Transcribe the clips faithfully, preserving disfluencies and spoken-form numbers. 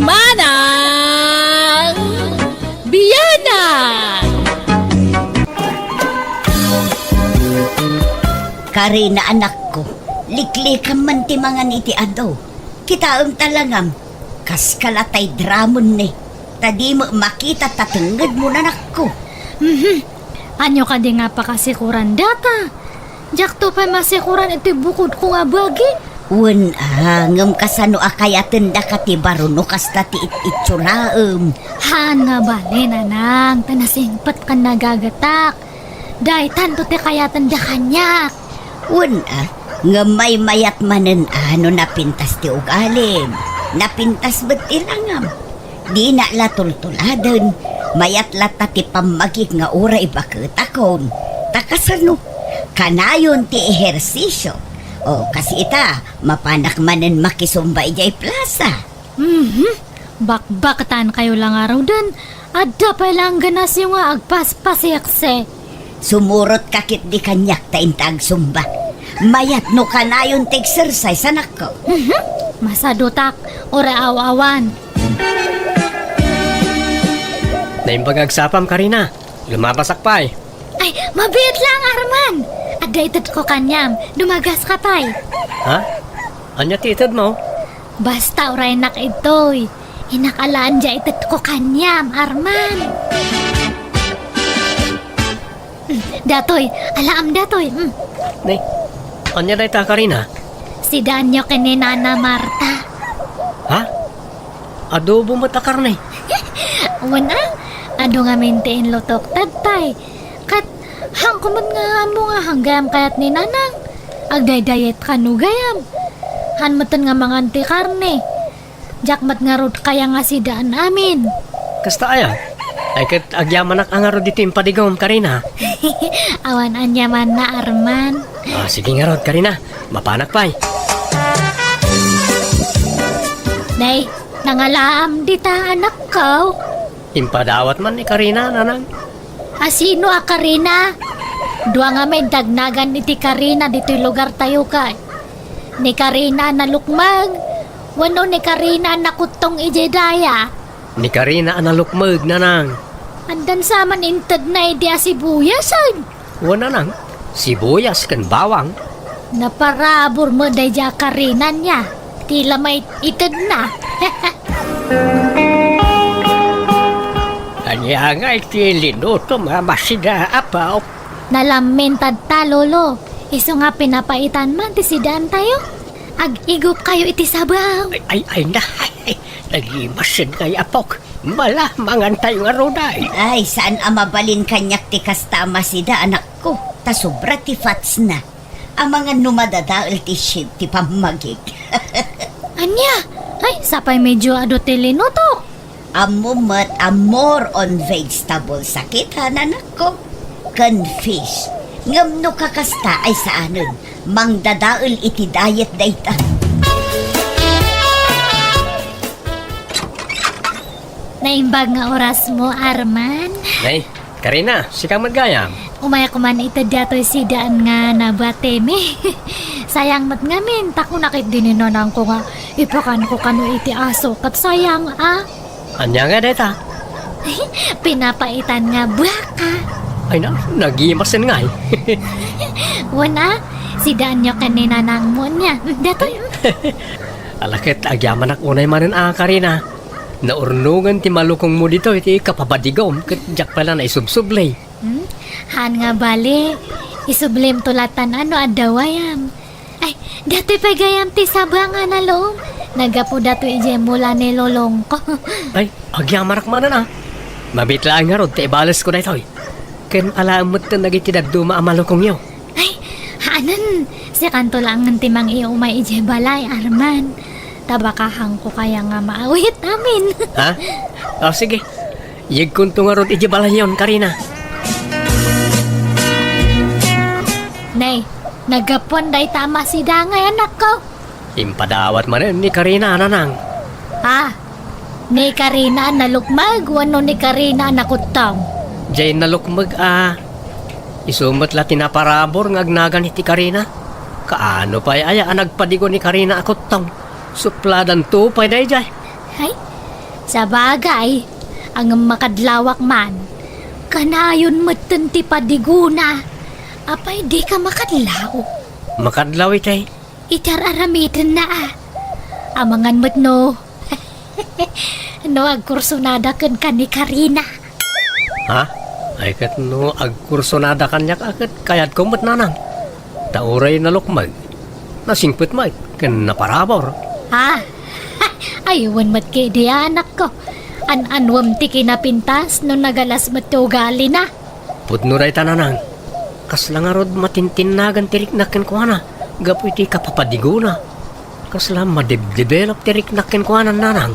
Manang Bianang! Karina, anakko, liklikam man ti mangan iti adu. Kitaem ta langam, kas kalatay dramon ni, ta di met makita ta tengngedmo, anakko. Mhm. Ania kadi nga pakasikuran data? Diakto pay masikuran iti bukodko nga bagi. Wen a, ngem kasano a kayatendaka ti baro no kasta ti it-itsuraem? Haan nga bale, nanang, ta nasingpet ken nagagatak. Daytanto ti kayatenda kaniak. Wen a, ngem maymayat manen a no napintas ti ugalim. Napintas met ti langam. Dina la tultuladen, mayat latta ti pammagik nga uray baketakon. Ta kasano? Kanayon ti ehersisio. O, kas ita, mapanak manen makisumba idiay plasa. Mhm. Bakbaktankayo la ngaruden. Adda pay la ganasyo nga agpaspasiksi. Sumurotka ketdi kaniak ta inta agsumba. Mayat no kanayon ti exercise, anakko. Mhm. Masadutak, uray aw-awan. Naimbag agsapam, Karina. Lumabasak pay. Ay, mabiit lang, Arman. Adda itedko kaniam. Dumagaska pay. Ha? Ania ti itedmo? Basta uraynak idtoy. Innak alaen dia itedko kaniam, Arman. Mm, datoy, alaam datoy. Mm. Nay, ania dayta, Karina? Sidaanyo ken ni Nana Marta. Ha? Adobo met a karne? Wen a, adu ngamin ti inlutok, tatay. Ket, haanko met nga ammo nga haan gayam kayat ni Nanang. Agdaydayetka no gayam. Haan metten nga mangan ti karne. Diak met ngarud kaya nga sidaan amin. Kasta aya? Ay, ket agyamanak a ngarud iti impadigom, Karina. Awan ania manna, Arman. Ah, sige ngarud, Karina. Mapanak pay. Nay, nangalaam dita, anakko. Impadawat man ni Karina, nanang. A sino a Karina? Dua ngamin ti agnagan iti Karina ditoy lugartayo kay. Ni Karina a nalukmeg, wenno ni Karina a nakuttong idiay daya? Ni Karina a nalukmeg, nanang. Addan sa man intedna idi a sibuyasen. Wen, nanang, sibuyas ken bawang. Naparabur met daydiay a Karina nia. Ti la maitedna. Ania ngay ti linutom a masida, Apo? Nalammin tatta, Lolo. Isu nga pinapaitan man ti sidaantayo. Ag-igupkayo iti sabaw. Ay, ay, ay, na, ay, ay, nagimasen ngay, Apok. Mala, mangantayo ngarud ay. Ay, saan a mabalin kaniak ti kasta a masida, anakko. Ta sobra ti fatsna. Amangan no madadael ti shape ti pammagik. Ania? Ay, sapay medyo adu ti linutok. Ammom met a more on vegetables a kita, nanakko, ken fish. Ngem no kakasta ay saanen, mangdadael iti diet dayta. Naimbag nga orasmo, Arman. Nay, Karina, sika met gayam. Umayak man ita datoy sidaan nga nabatemi. Sayang met ngamin, ta kunak iti ni nanangko nga ipakanko kano iti aso, ket sayang a. Ania nga dayta? Pinapaitan nga baka. Ay na, nagimasen ngay. Wen a, sidaanyo ken ni nanangmo nia. Datoy. Ala ket agyamanak unay manen a, Karina. Naurnongen ti malukongmo ditoy ti kapabadigom ket diak pay la naisubsubli. Hmm? Haan nga bale, isublimto latan a no adda wayam. Ay, datoy pay gayam ti saba nga nalom. Naggapu datoy idiay mula ni lolongko. Ay, agyamanak manen a. Mabiit laeng ngarud ta ibalesko daytoy. Ken alaem metten dagiti dadduma a malukongyo. Ay, haanen, sikanto laengen ti mangiumay idiay balay, Arman. Ta baka haanko kaya nga maawit amin. Ha? O, sige. Yegkonto ngarud idiay balayyon, Karina. Nay, naggapuan dayta a masida ngay, anakko. Impadawat manen ni Karina, nanang. Ah, ni Karina a nalukmeg wenno ni Karina a nakuttong? Jay nalukmeg a. Isu met la ti naparabur nga agnagan iti Karina. Kaano pay aya a nagpadigo ni Karina a kuttong? Supladanto pay daydiay. Ay, sabagay, ngem makadlawak man. Kanayon metten ti padigona. Apay dika makadlaw? Makadlaw itay. Iti ar-aramidna a. Amangan met no, no agkursonada kenka ni Karina. Ha? Ay, ket no agkursonada kaniak a ket kayatko met, nanang. Ta uray nalukmeg, nasingpet met ken naparabur. Ah, ay, wen met ketdi, anakko. An-anuem ti kinapintas no nagalas met ti ugalina. Pudno dayta, nanang. Kasla ngarud matintinnagan ti riknak kenkuana gapu iti kapapadigona. Kasla madebdevelop ti riknak kenkuana, nanang.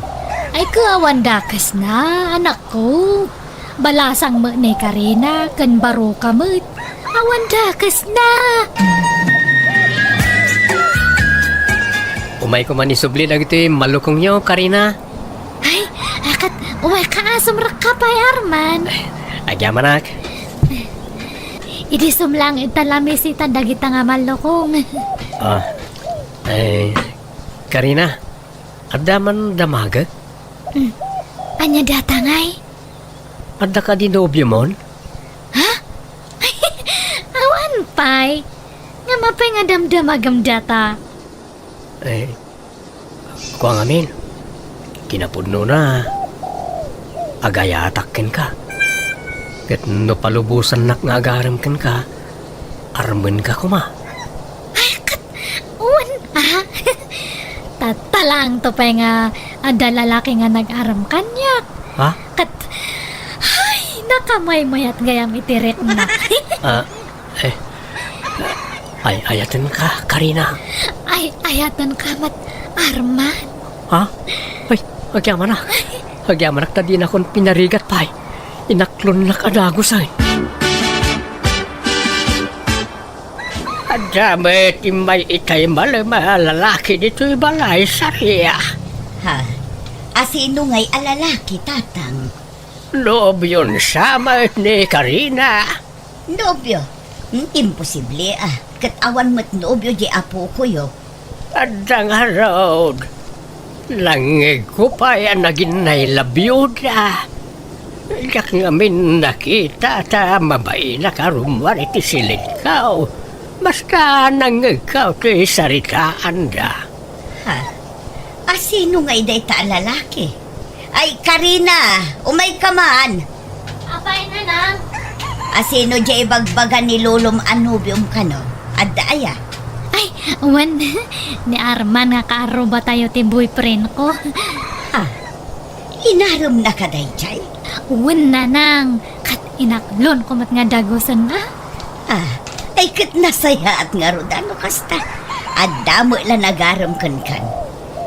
Ay, ket awan dakesna, anakko. Balasang met ni Karina ken baroka met. Awan dakesna. Umay koma ni subli dagiti malukongyo, Karina. Ay, akat, umayka a sumrekka pay, Arman. Agyamanak. Idi sumlang ita lamisitan dagita nga malukong. Ah, eh, Karina, adda man damagek? Hmm. Ania data ngay? Adda kadi nobiomon? Ha? Awan pay. Ngem apay nga damdamagem data? Eh, kua ngamin, kinapudnona, agayatak kenka. Ket no palubosannak nga agarem kenka, armenka koma. Ay, ket, wen, ah. Tatta laeng to pay nga adda lalaki nga nag-arem kaniak. Ha? Ket, ay, nakamaymayat gayam iti riknak. Ah, eh. Ay, ayatenka, Karina. Ay, ayatenka met, Arman. Ha? Ay, agyamanak. Agyamanak ta dinakon pinarigat pay. Inaklonnak a dagus, ay. Adda met immay itay malem a lalaki ditoy balay, Saria. Ha? Asino ngay a lalaki, Tatang? Nobion sa met ni Karina. Nobio? Hmm, imposible, ah. Ket awan met nobio di apokoyo. Adda ngarud. Nangngegko pay a naginnay la biuda. Diak ngamin nakita ta mabainak a rummuar iti silidko. Basta nangngegko ti saritaanda. Ha? Asino ngay dayta a lalaki? Ay, Karina, umayka man. Apay, nanang? Asino diay ibagbaga ni lolom a nobiom kano? Adda aya? Ay, wen, ni Arman nga kaarrubatayo ti boyfriend ko. Ah, inaremnaka daydiay? Wen, nanang, ket inaklonko met nga dagusen, ah. Ah, ay ket nasayaat ngarud a no kasta. Adda met la nagarem kenkan.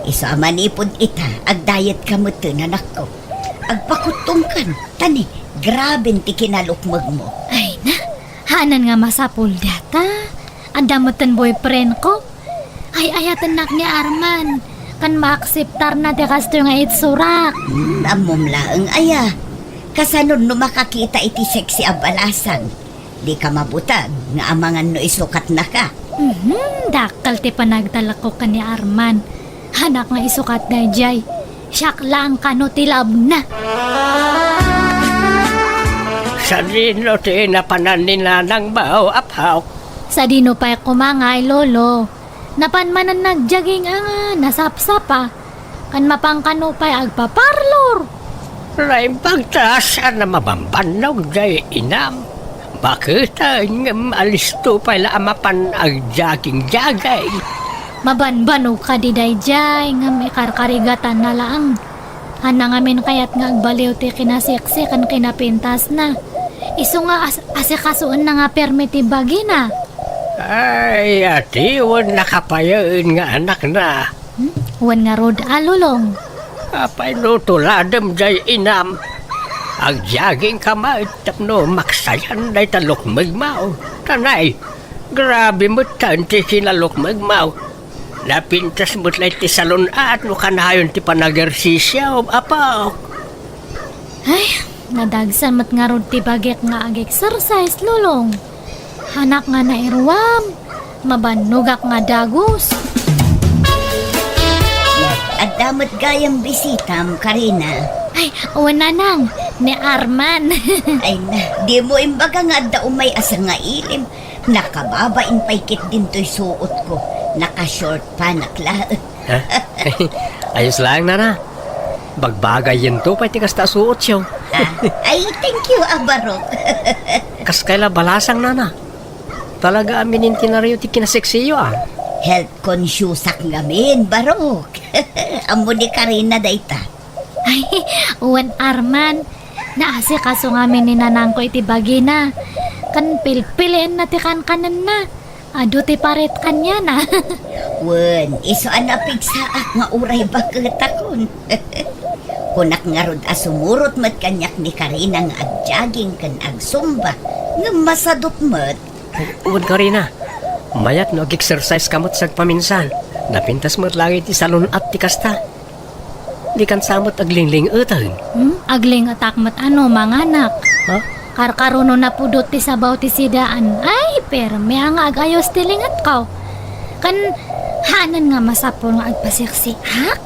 Isu a manipud ita, agdayetka metten, anakko. Agpakuttongkan, ta ni, graben ti kinalukmegmo. Ay na, haanen nga masapul data. Adda metten boyfriend ko. Ay-ayatennak ni Arman. Ken maakseptarna ti kastoy nga itsurak. Hmm, ammom laeng aya. Kasano no makakita iti sexy a balasang? Dika mabuteng nga amangan no isukatnaka. Mhm, dakkel ti panagtalekko ken ni Arman. Hanak nga isukat daydiay. Siak laeng kano ti labna. Sadino ti napanan ni nanangmo, Apo? Sadino pay koma ngay, Lolo? Napan manen nagjogging a nga nasapsapa, ken mapan kano pay agpaparlor. Naimbag ta saan a mabambannog diay inam. Baketen ngem alisto pay la a mapan agjogging-jogging. Mabanbanog kadi daydiay ngem ikarkarigatanna laeng. Haan ngamin kayat nga agbaliw ti kinasiksi ken kinapintasna. Isu nga as-, asikasoenna nga permi ti bagina. Ay, atiwen nakapayen nga anakna. Hmm? Wen ngarud a, Lolong? Apay no tuladem diay inam? Agjoggingka met tapno maksayan dayta lukmegmo. Tanay, grabe metten ti kinalukmegmo. Napintas met la iti salon-at no kanayon ti panagersisio, Apo. Ay, nadagsen met ngarud ti bagik nga ag-exercise, Lolong. Hanak nga nairuam, mabannogak nga dagus. Adda met gayam bisitam, Karina. Ay, wen, Nanang, ni Arman. Ay na, dimo imbaga nga adda umay a sangailim. Nakababain pay ketdin toy suotko. Naka-short pants laeng. Ha? Ayos laeng, Nana. Bagbagayyento pay ti kasta a suotyo. Ah, ay, thank you, a, Barok. Kaskay la balasang, Nana. Talaga a minintinaryo ti kinaseksiyo, a. Health consciousak ngamin, Barok. Ammo ni Karina dayta. Ay, wen, Arman. Naasikaso ngamin ni nanangko iti bagina. Ken pilpilienna ti kankanenna. Adu ti paret kaniana. Wen, isu a napigsaak nga uray baketakon. Kunak ngarud a sumurot met kaniak ni Karina nga agjogging ken agsumba. Ngem masadut met. Wen, Karina, mayat no ag-exercise ka met sagpaminsan. Napintas met laeng iti salun-at ti kasta. Dikan sa met aglingling-eten. Hmm? Agling-etak met ano, manganak. Ha? Karkaruno napudot ti sabaw ti sidaan. Ay, permi a nga agayos ti lingetko. Ken, hanan nga masapul nga agpaseksiak?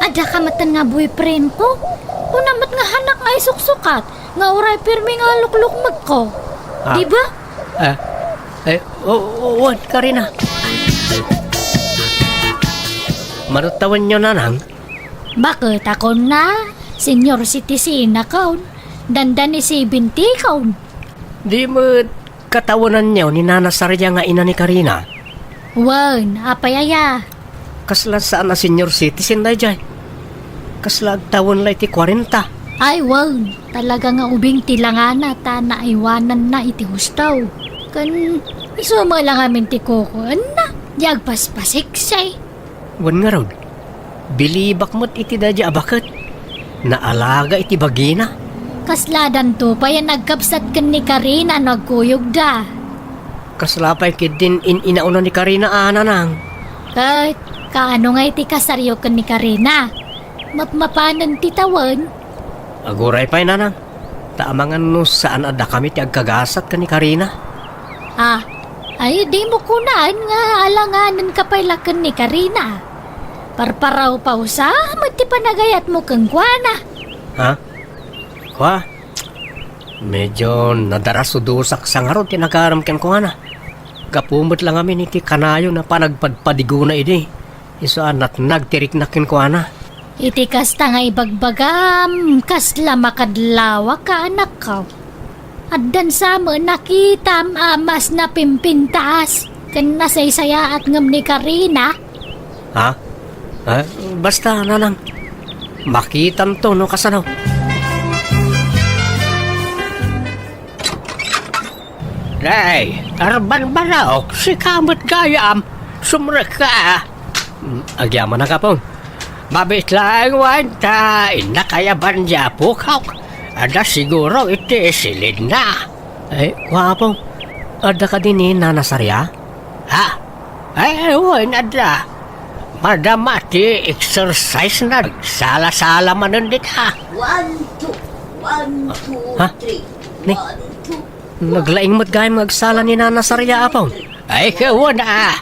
Adda ka metten nga boyfriendko. Kuna met nga hanak nga isuksukat. Nga uray permi nga luklukmekko. Ah. Di ba? Ah. Eh, o, o, wen, Karina. Manuttawenyo, Nanang? Baket a kunana, senior citizen akon. Dandani seventy akon. Di met katawenanyo ni Nana Saria nga ina ni Karina? Wen, apay aya? Kasla saan a senior citizen daydiay. Kasla agtawen la iti kuarenta. Ay, wen, talaga nga ubing ti langana ta naaywananna iti husto. Ken isu met la ngamin ti kukuenna, di agpaspaseksi. Wen ngarud, bilibak met iti daydiay a baket. Naalaga iti bagina. Kasladanto pay a nagkabsat ken ni Karina no agkuyogda. Kasla pay ketdin in-inauna ni Karina a, Nanang? Ket, kaano ngay ti kasaryo ken ni Karina? Mapmapanen ti tawen? Aguray pay, Nanang. Ta amangan no saan a dakami ti agkagasat ken ni Karina. Ah, ay, dimo kunaen nga alanganenka pay la ken ni Karina. Parparawpawsa met ti panagayatmo kenkuana. Ha? Kua? Medyo nadarasudosak sa ngarud ti nagarem kenkuana. Gapu met la ngamin iti kanayon a panagpadpadigona idi. Isu a natnag ti rikna kenkuana. Iti kasta nga ibagbagam, kasla makadlawak a anakko. Addan sa met nakitam a mas napimpintas ken nasaysayaat ngem ni Karina. Ha? Eh, basta, Nanang. Makitanto no kasano. Nay, Arman Barok, sika met gayam. Sumrekka. Mm, agyamanak, Apong. Mabiit laeng wen ta innak a yaban ni apok. Adda siguro iti silinna. Eh, kua, Apong. Adda kadi ni Nana Saria? Ha? Ay, wen, adda. Madama ti exercise na. Sala-sala manen dita. One, two. One, two, Ha? Three. Ni? One, two. Naglaing met gayam nga agsala ni Nana Saria, Apong. Ay, kawan, ah.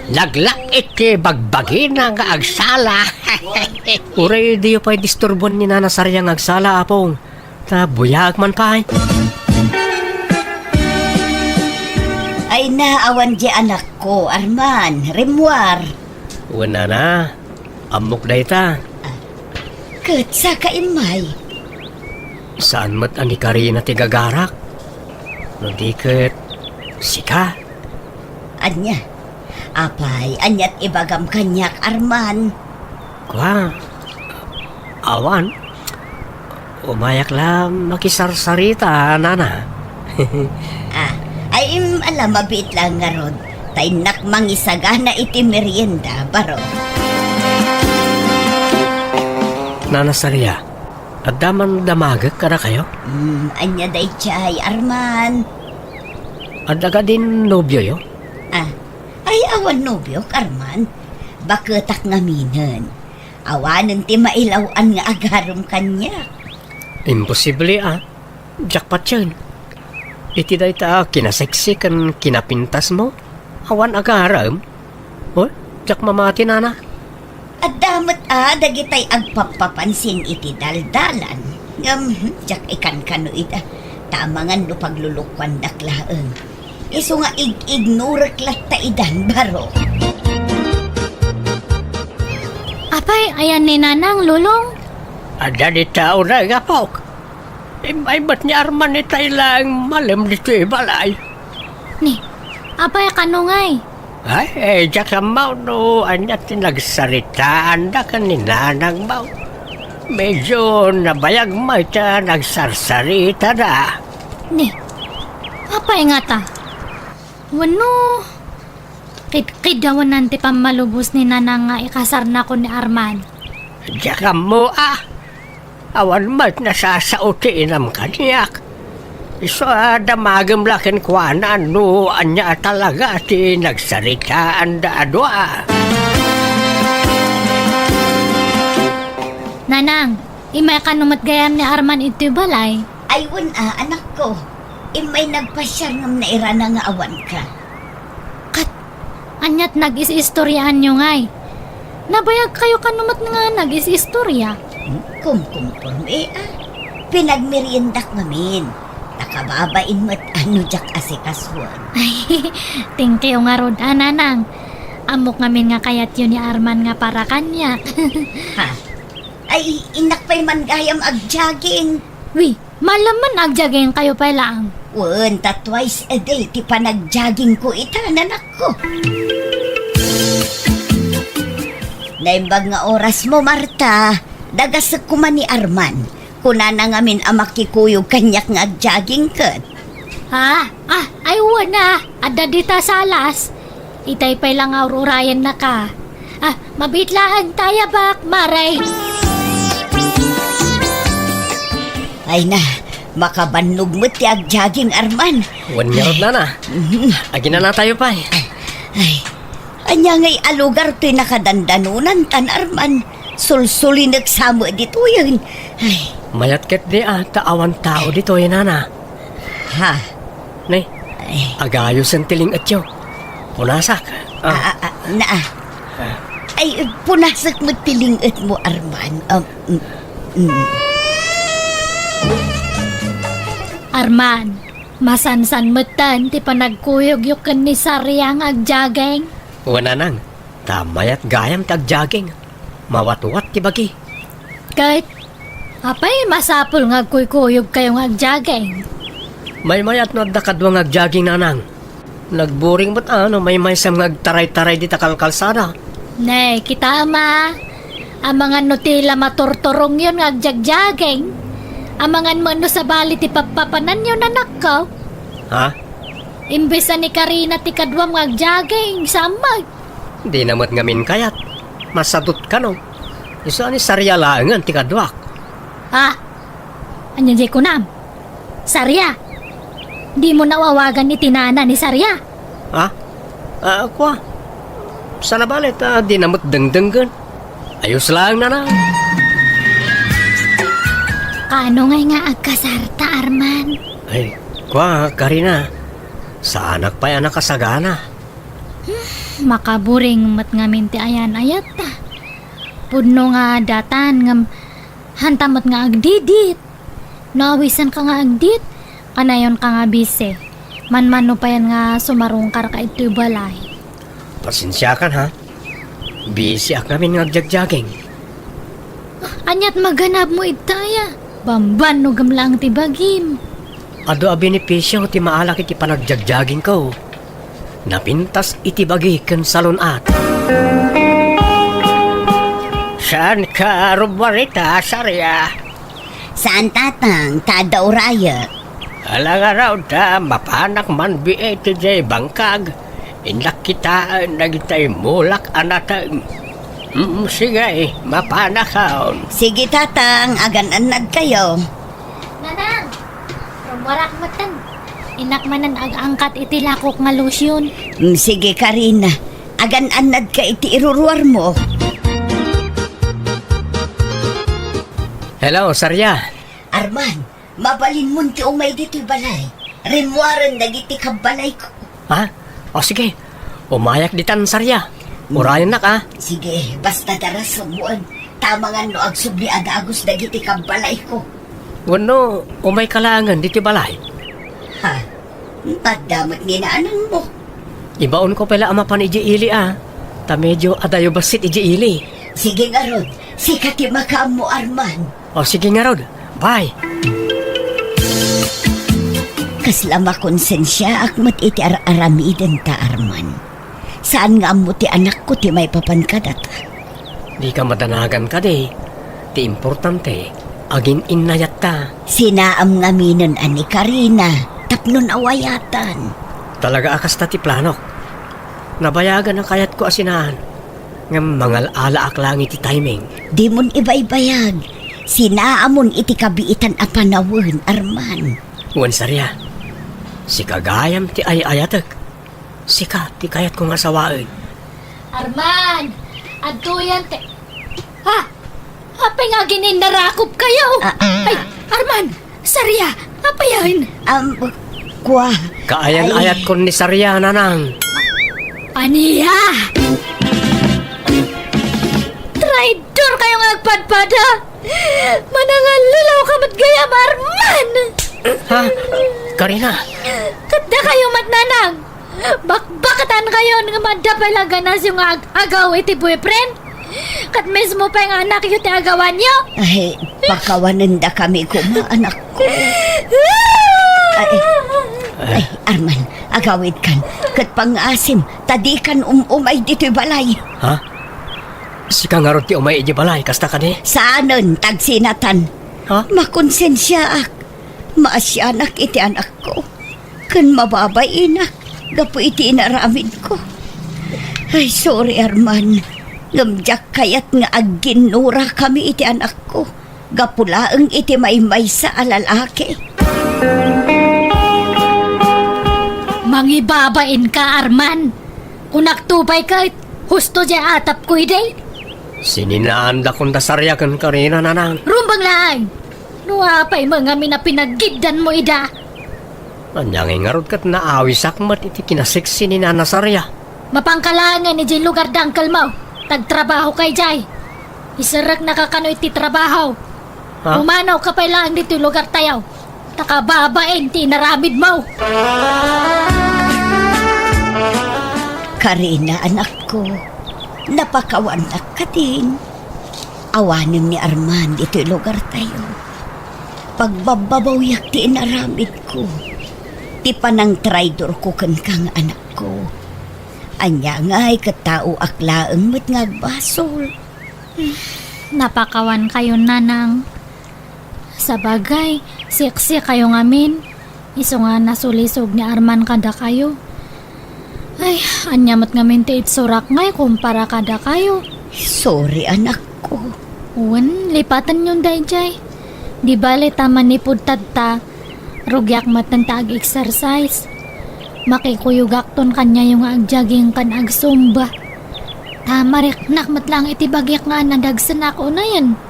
Naglak iti bagbagina nga agsala. Uray diyo pay disturbuan ni Nana Saria nga agsala, Apong. Ta buyaag man pay. Ay na, awan di anakko, Arman, rimmuar. Wen, Nana, ammok dayta. Ah, ket saka immay. Saan met a ni Karina ti gagarak? No di ket sika? Ania? Apay, aniat ibagam kaniak, Arman? Kua, awan. Umayak la makisarsarita, Nana. Ah, ay, im, ala, mabiit lang ngarud. Ta innak mangisagana iti merienda, Barok. Nana Saria, adda man damagek kadakayo? Hmm, ania daydiay, Arman? Adda kadin nobioyo? Ah, ay, awan nobiok, Arman. Baketak ngaminen. Awanen ti mailaw-an nga agarem kaniak. Imposible, a. Diak patien. Iti dayta a kinaseksi ken kinapintasmo, awan agarem? O, diak mamati, Nana. Adda met Ah, dagitay agpappapansin iti daldalan. Ngem, diak ikankano ida. Ta amangan no paglulukuandak laeng. Isu nga ig-ignorek latta idan, baro. Apay, ayan ni Nanang, Lolong? Adda dita unay, apok. Immay met ni Arman itay laeng malem ditoy balay. Ni, apay kano ngay? Ay, eh, diak ammo no ania ti nagsaritaanda ken ni Nanangmo. Medyo nabayag met ta nagsarsaritada. Ni, apay ngata? Wenno, kidkidawnan ti pammalubos ni Nanang nga ikasarna ken ni Arman? Diak ammo, a. Awan met nasasao ti inam kaniak. Isu a damagem la kenkuana no ania a talaga ti nagsaritaanda a dua. Nanang, immay kano met gayam ni Arman iti balay? Ay, wen a, anakko. Immay nagpasiar ngem nairana nga awanka. Ket, aniat nagis-istoriaanyo ngay? Nabayag kayo kano met nga nagis-istoria? Hmm, kumkumporme, a. Pinagmeriendak ngamin. Nakababain met a no diak asikasuen. Ay, thank you ngarud, a, Nanang. Ammok ngamin nga kayatyo ni Arman nga para kaniak. Ha? Ay, innak pay man gayam agjogging. Wi, malem man agjogging kayo pay laeng. Wen, ta twice a day ti panagjoggingko ita, nanakko. Naimbag nga orasmo, Marta. Dagasek koma ni Arman. Kunana ngamin a makikuyog kaniak nga agjogging ket. Ha? Ah, ay, wen a. Adda dita salas. Itay pay la nga ur-urayennaka. Ah, mabiit laeng ta ayabak, Mare. Ay na, makabannog met ti agjogging, Arman. Wen ngarud, Nana. Mhm. Aginanatayo pay. Ay, ania ngay a lugar toy nakadandanonantan, Arman? Sulsulinek sa met ditoyen. Ay. Mayat ketdi a ta awan tao ditoy, Nana. Ha? Ne, ay, agayosen ti ling-etyo. Punasak. Ah. Ah, ah, ah, na, ah. Ah. Ay, punasak met ti ling-etmo, Arman. Um, mm, mm. Arman, masansan metten ti panagkuyogyo ken ni Saria nga agjogging? Wen, Nanang, ta mayat gayam ti agjogging. Mawatwat ti bagi. Ket, apay masapul nga agkuykuyogkayo nga agjogging? Maymayat no adda kadua nga agjogging, Nanang. Nagburing met a no maymaysam nga agtaraytaray dita kalkalsada. Ne, kitaem a. Amangan no ti la maturturongyon nga agjogging. Amangan met no sabali ti pappapananyo, nanakko. Ha? Imbes a ni Karina ti kaduam nga agjogging, sammag. Dina met ngamin kayat. Masadut kano. Isu a ni Saria laengen ti kaduak. Ah, ania diay kunam? Saria? Dimo naaw-awagan iti nana ni Saria? Ha? Ah, kua. Sana bale ta dina met dengdenggen. Ayos laeng, Nana. Kaano ngay nga agkasarta, Arman? Ay, kua, Karina. Saanak pay a nakasagana. Hmm, makaburing met ngamin ti ayan-ayatta. Pudno nga datan ngem hanta met nga agdidit. No awisanka nga agdit, kanayonka nga bisi. Manmano payen nga sumarungkarka iti balay. Pasensiakan, ha? Bisiak ngamin nga agjogging. Aniat maganabmo ita aya? Bamban no gamlang ti bagim. Adu a benepisio ti maalak iti panagjoggingko. Napintas iti bagi ken salun-at. Saanka rummuar ita, Saria? Saan, Tatang, ta adda urayek. Ala ngarud ta mapanak manbiit idiay bangkag. Innak kitaen dagitay mulak a nateng. Mm, sige, mapanakon. Sige, Tatang, agan-annadkayo. Nanang, rummuarak metten. Innak manen ag-angkat iti lakok nga lotion. Mm, sige, Karina. Agan-annadka iti iruruarmo. Hello, Saria. Arman, mabalinmon ti umay ditoy balay. Rimmuaren dagiti kabbalayko. Ha? O sige, umayak ditan, Saria. Urayennak, a. Sige, basta darasem wen. Tamangan no agsubli a dagus dagiti kabbalayko. Wenno, umayka laengen ditoy balay? Ha? Madda met ni nanangmo. Ibaonko pay la a mapan idiay ili a. Ta medio adayo bassit idiay ili. Sige ngarud, sika ti makaammo, Arman. O, sige ngarud. Bye. Kasla makonsensiaak met iti ar-aramidenta, Arman. Saan nga ammo ti anakko ti maipapan kadata. Dika madanagan kadi. Ti importante, agin-innayatta. Sinaam ngaminen a ni Karina tapno nawayatan. Talaga a kasta ti planok. Nabayagan a kayatko a sinaan. Ngem mangal-alaak laeng iti timing. Dimon ibaybayag. Sinaamon iti kabiitan a panawen, Arman. Wen, Saria, sika gayam ti ay-ayatek. Sika ti kayatko nga asawaen. Arman! Adtoyan ti... Ha? Apay nga agin-innarakop kayo? Ah, ah. Ay, Arman! Saria! Apayen? Am, kua. Kaayan-ayatkon ni Saria, nanang. Ania? Traidor kayo nga agpadpada! Manangallilaw ka met gayam, Arman! Ha? Karina? Ket dakayo met, nanang! Bakbakatan kayon nga madda pay la ganasyo nga ag-agaw iti boyfriend? Ket mismo pay nga anakyo ti agawanyo? Ay, pakawanendakami koma, anakko. Ay, ay, Arman, agawidkan. Ket pangngaasim, ta dikan um-umay ditoy balay. Ha? Sika ngarud ti umay idiay balay, kasta kadi? Saanen, tagsinatan. Ha? Makonsensiaak. Maasianak iti anakko. Ken mababainak gapu iti inaramidko. Ay, sorry, Arman. Ngem diak kayat nga agginnurakami iti anakko gapu laeng iti maymaysa a lalaki. Mangibabainka, Arman. Kunakto pay ket, husto diay atapko idi. Sininaandakon da Saria ken Karina, nanang. Rumbeng laeng! No apay met ngamin a pinaggiddanmo ida? Ania ngay ngarud ket naawisak met iti kinaseksi ni Nana Saria? Mapanka laengen idiay lugar da uncle mo. Tagtrabahoka idiay. Iserreknaka kano iti trabaho. Ha? Pumanawka pay laeng ditoy lugartayo. Ta kababain ti inaramidmo. Karina, anakko, napakawannak kadin. Awanen ni Arman ditoy lugartayo. Pagbababawyak ti inaramidko, ti panangtraidorko kenka nga anakko. Ania ngay ket taoak laeng met nga agbasol. Napakawankayon, nanang. Sabagay, seksi kayo ngamin. Isu nga nasulisog ni Arman kadakayo. Ay, ania met ngamin ti itsurak ngay kumpara kadakayo? Sorry, anakko. Wen, lipatenyon daydiay. Di bale ta manipud tatta, rugiak metten ta ag-exercise. Makikuyogakton kaniayo nga ag-jogging ken ag-zumba. Ta mariknak met laeng iti bagiak nga nadagsenak unayen.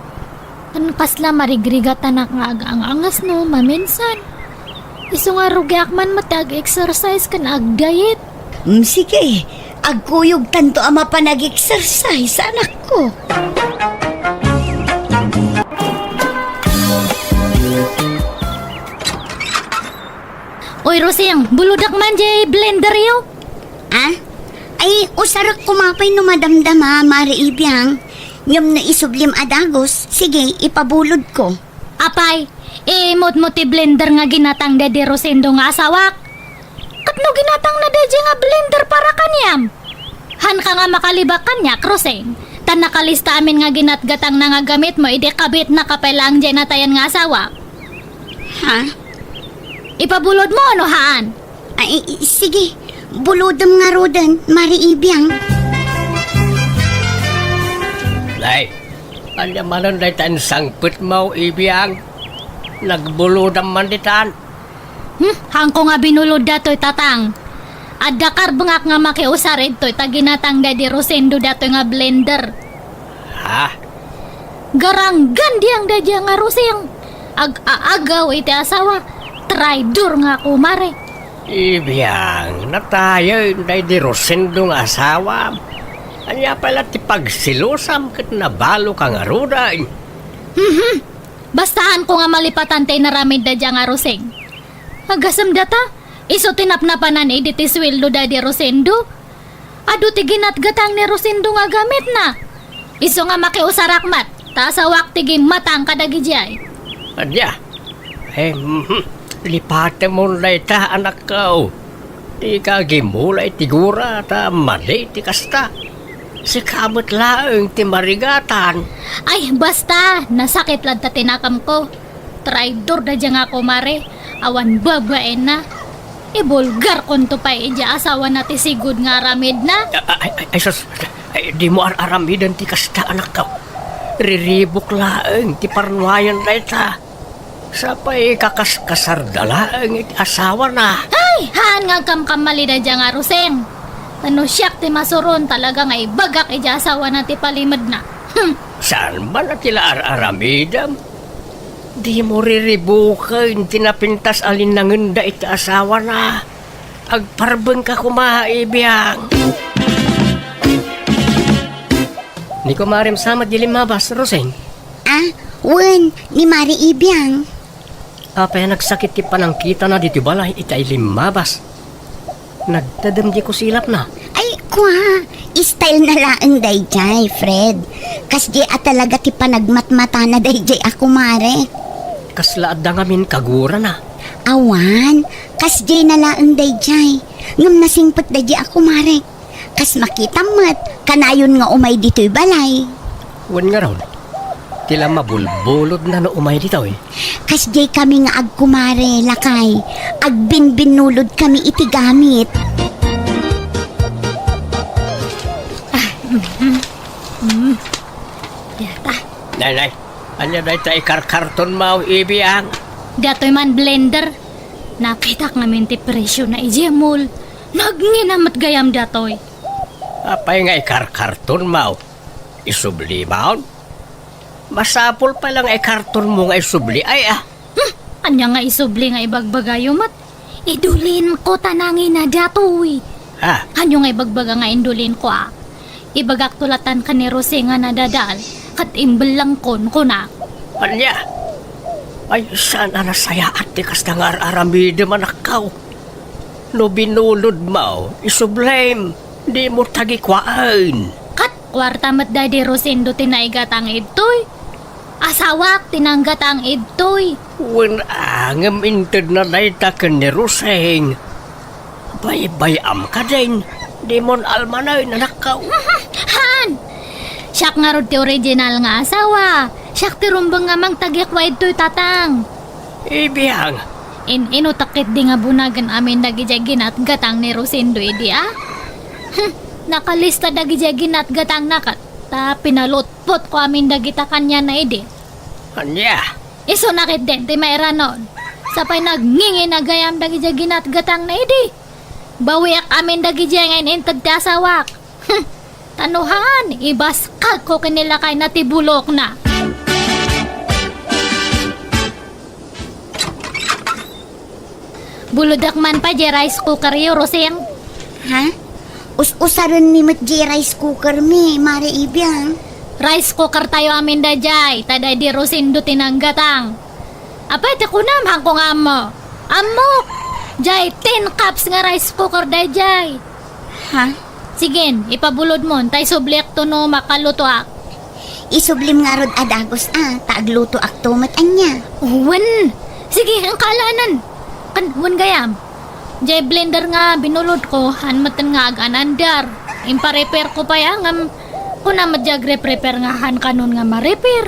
Ken kasla marigrigatanak nga agang-angasno maminsan. Isu nga rugiak man met ti ag-exercise ken ag-diet. Mm, sige, agkuyogtanto a mapan ag-exercise, anakko. Oy, Rosing, bulodak man diay blenderyo. Ah? Ay, usarek koma pay no madamdama, Mare Ibiang. Ngem no isublim a dagus, sige, ipabulodko. Apay, iimutmo ti blender nga ginatang daydi Rosendo nga asawak? Ket no ginatangna daydi nga blender para kaniam? Haanka nga makalibak kaniak, Roseng, ta nakalista amin nga ginatgatangna nga gamitmo idi kabitnaka pay laeng diay natayan nga asawak. Ha? Ipabulodmo no haan? Ay, sige. Bulodem ngaruden, Mare Ibiang. Nay, ania manen dayta insangpetmo, Ibiang? Nagbulodam man ditan. Hmm, haanko nga binulod datoy, Tatang. Adda karbengak nga makiusar idtoy ta ginatang daydi Rosendo datoy nga blender. Ha? Garanggan diang daydiay nga Roseng. Ag-aagaw iti asawa. Traidor nga kumare. Ibiang, natayen daydi Rosendo nga asawam. Ania pay la ti pagselosam ket nabaloka ngaruden? Mhm. Bastaanko nga malipatan ti inaramidda dayta nga Roseng. Agasem dayta, isu ti napnapanan idi ti sueldo daydi Rosendo. Adu ti ginatgatang ni Rosendo nga gamitna. Isu nga makiusarak met, ta asawak ti gimmatang kadagidiay. Ania? Eh, mhm. Lipatemon dayta, anakko. Dika agimula iti gura ta madi ti kasta. Sika met laeng ti marigatan. Ay, basta, nasakit latta ti nakamko. Traidor dayta nga kumare, awan babaenna. Ibulgarkonto pay idiay asawana ti sigud nga aramidna. Ay, ay, ay, sus, ay, dimo ar-aramiden ti kasta, anakko. Riribuk laeng ti parnuayan dayta. Sapay kakaskasarda laeng iti asawana. Ay, haan nga agkamkamali dayta nga Roseng. Ta no siak ti masuron, talaga nga ibagak idiay asawana ti palimedna. Hmm. Saan man a ti la ar-aramidem? Dimo riribuken ti napintas a linnangenda iti asawana. Agparbengka koma, Ibiang. Ni kumarem sa met di limmabas, Roseng? Ah, wen, ni Mare Ibiang. Apay a nagsakit ti panangkitana ditoy balay iti ay limmabas? Nagtedem di kusilapna. Ay, kua, style na laeng dayjay, Fred. Kasjay a talaga ti panagmatmatana dayjay a kumare. Kasla adda ngamin kagurana? Awan, kasjay na laeng dayjay. Ngem nasingpet dayjay a kumare. Kas makitam met, kanayon nga umay ditoy balay. Wen ngarud, ti la mabulbulodna no umay ditoy. Kasjay kami nga agkumare, lakay. Agbinbinnulod kami iti gamit. Ah, mm, mm, mm. Data. Nay, nay, ania dayta ikarkartonmo, Ibiang? Datoy man blender. Nakitak ngamin ti presyo na idiay mall. Nagngina met gayam datoy. Apay nga ikarkartonmo? Isublimon? Masapul pay la nga ikartonmo nga isubli, ay, ah. Hmm, ania nga isubli nga ibagbagayo met? Idulinko ta nangina datoy. Ah. Ania nga ibagbaga nga indulinko, ah? Ibagakto latan ken ni Roseng a nadadael, ket imbellengkon, kuna. Ania? Ay, saan a nasayaat ti kasta nga ar-aramidem, anakko. No binulodmo, isublim, dimo tagikuaen. Ket kuarta met daydi Rosendo ti naigatang idtoy. Asawak ti nanggatang idtoy. Wen a, ngem intedna dayta ken ni Roseng. Baybay-am kadin, dimon almanen, anakko. Haan! Siak ngarud ti original nga asawa. Siak ti rumbeng nga mangtagikua idtoy, tatang. Ibiang. In-inutak ketdi nga bunagen amin dagidiay ginatgatang ni Rosendo idi, a? Hmm, nakalista dagidiay ginatgatangna ket ta pinalutpotko amin dagita kaniana idi. Ania? Isuna ketdin ti mairanod. Sapay nagngingina gayam dagidiay ginatgatangna idi. Bawiak amin dagidiay nga in-inted ti asawak. Hmm, ta no haan, ibaskagko ken ni lakayna ti bulokna. Bulodak man pay diay rice cooker yo, Roseng. Ha? Us-usarenmi met diay rice cooker mi, Mare Ibiang. Rice cooker tayo amin daydiay, ta daydi Rosendo ti nanggatang. Apay ti kunam, haanko nga ammo. Ammok! Diay tin cups nga rice cooker daydiay. Ha? Sige, ipabulodmon, ta isubliakto no makalutoak. Isublim ngarud a dagus a, ta aglutoakto met ania. Wen. Sige, inka alaenen. Ken, wen gayam. Diay blender nga binulodko, haan metten nga aganandar. Impa-repairko pay a, ngem kuna met diay agrepair nga haan kanon nga ma-repair.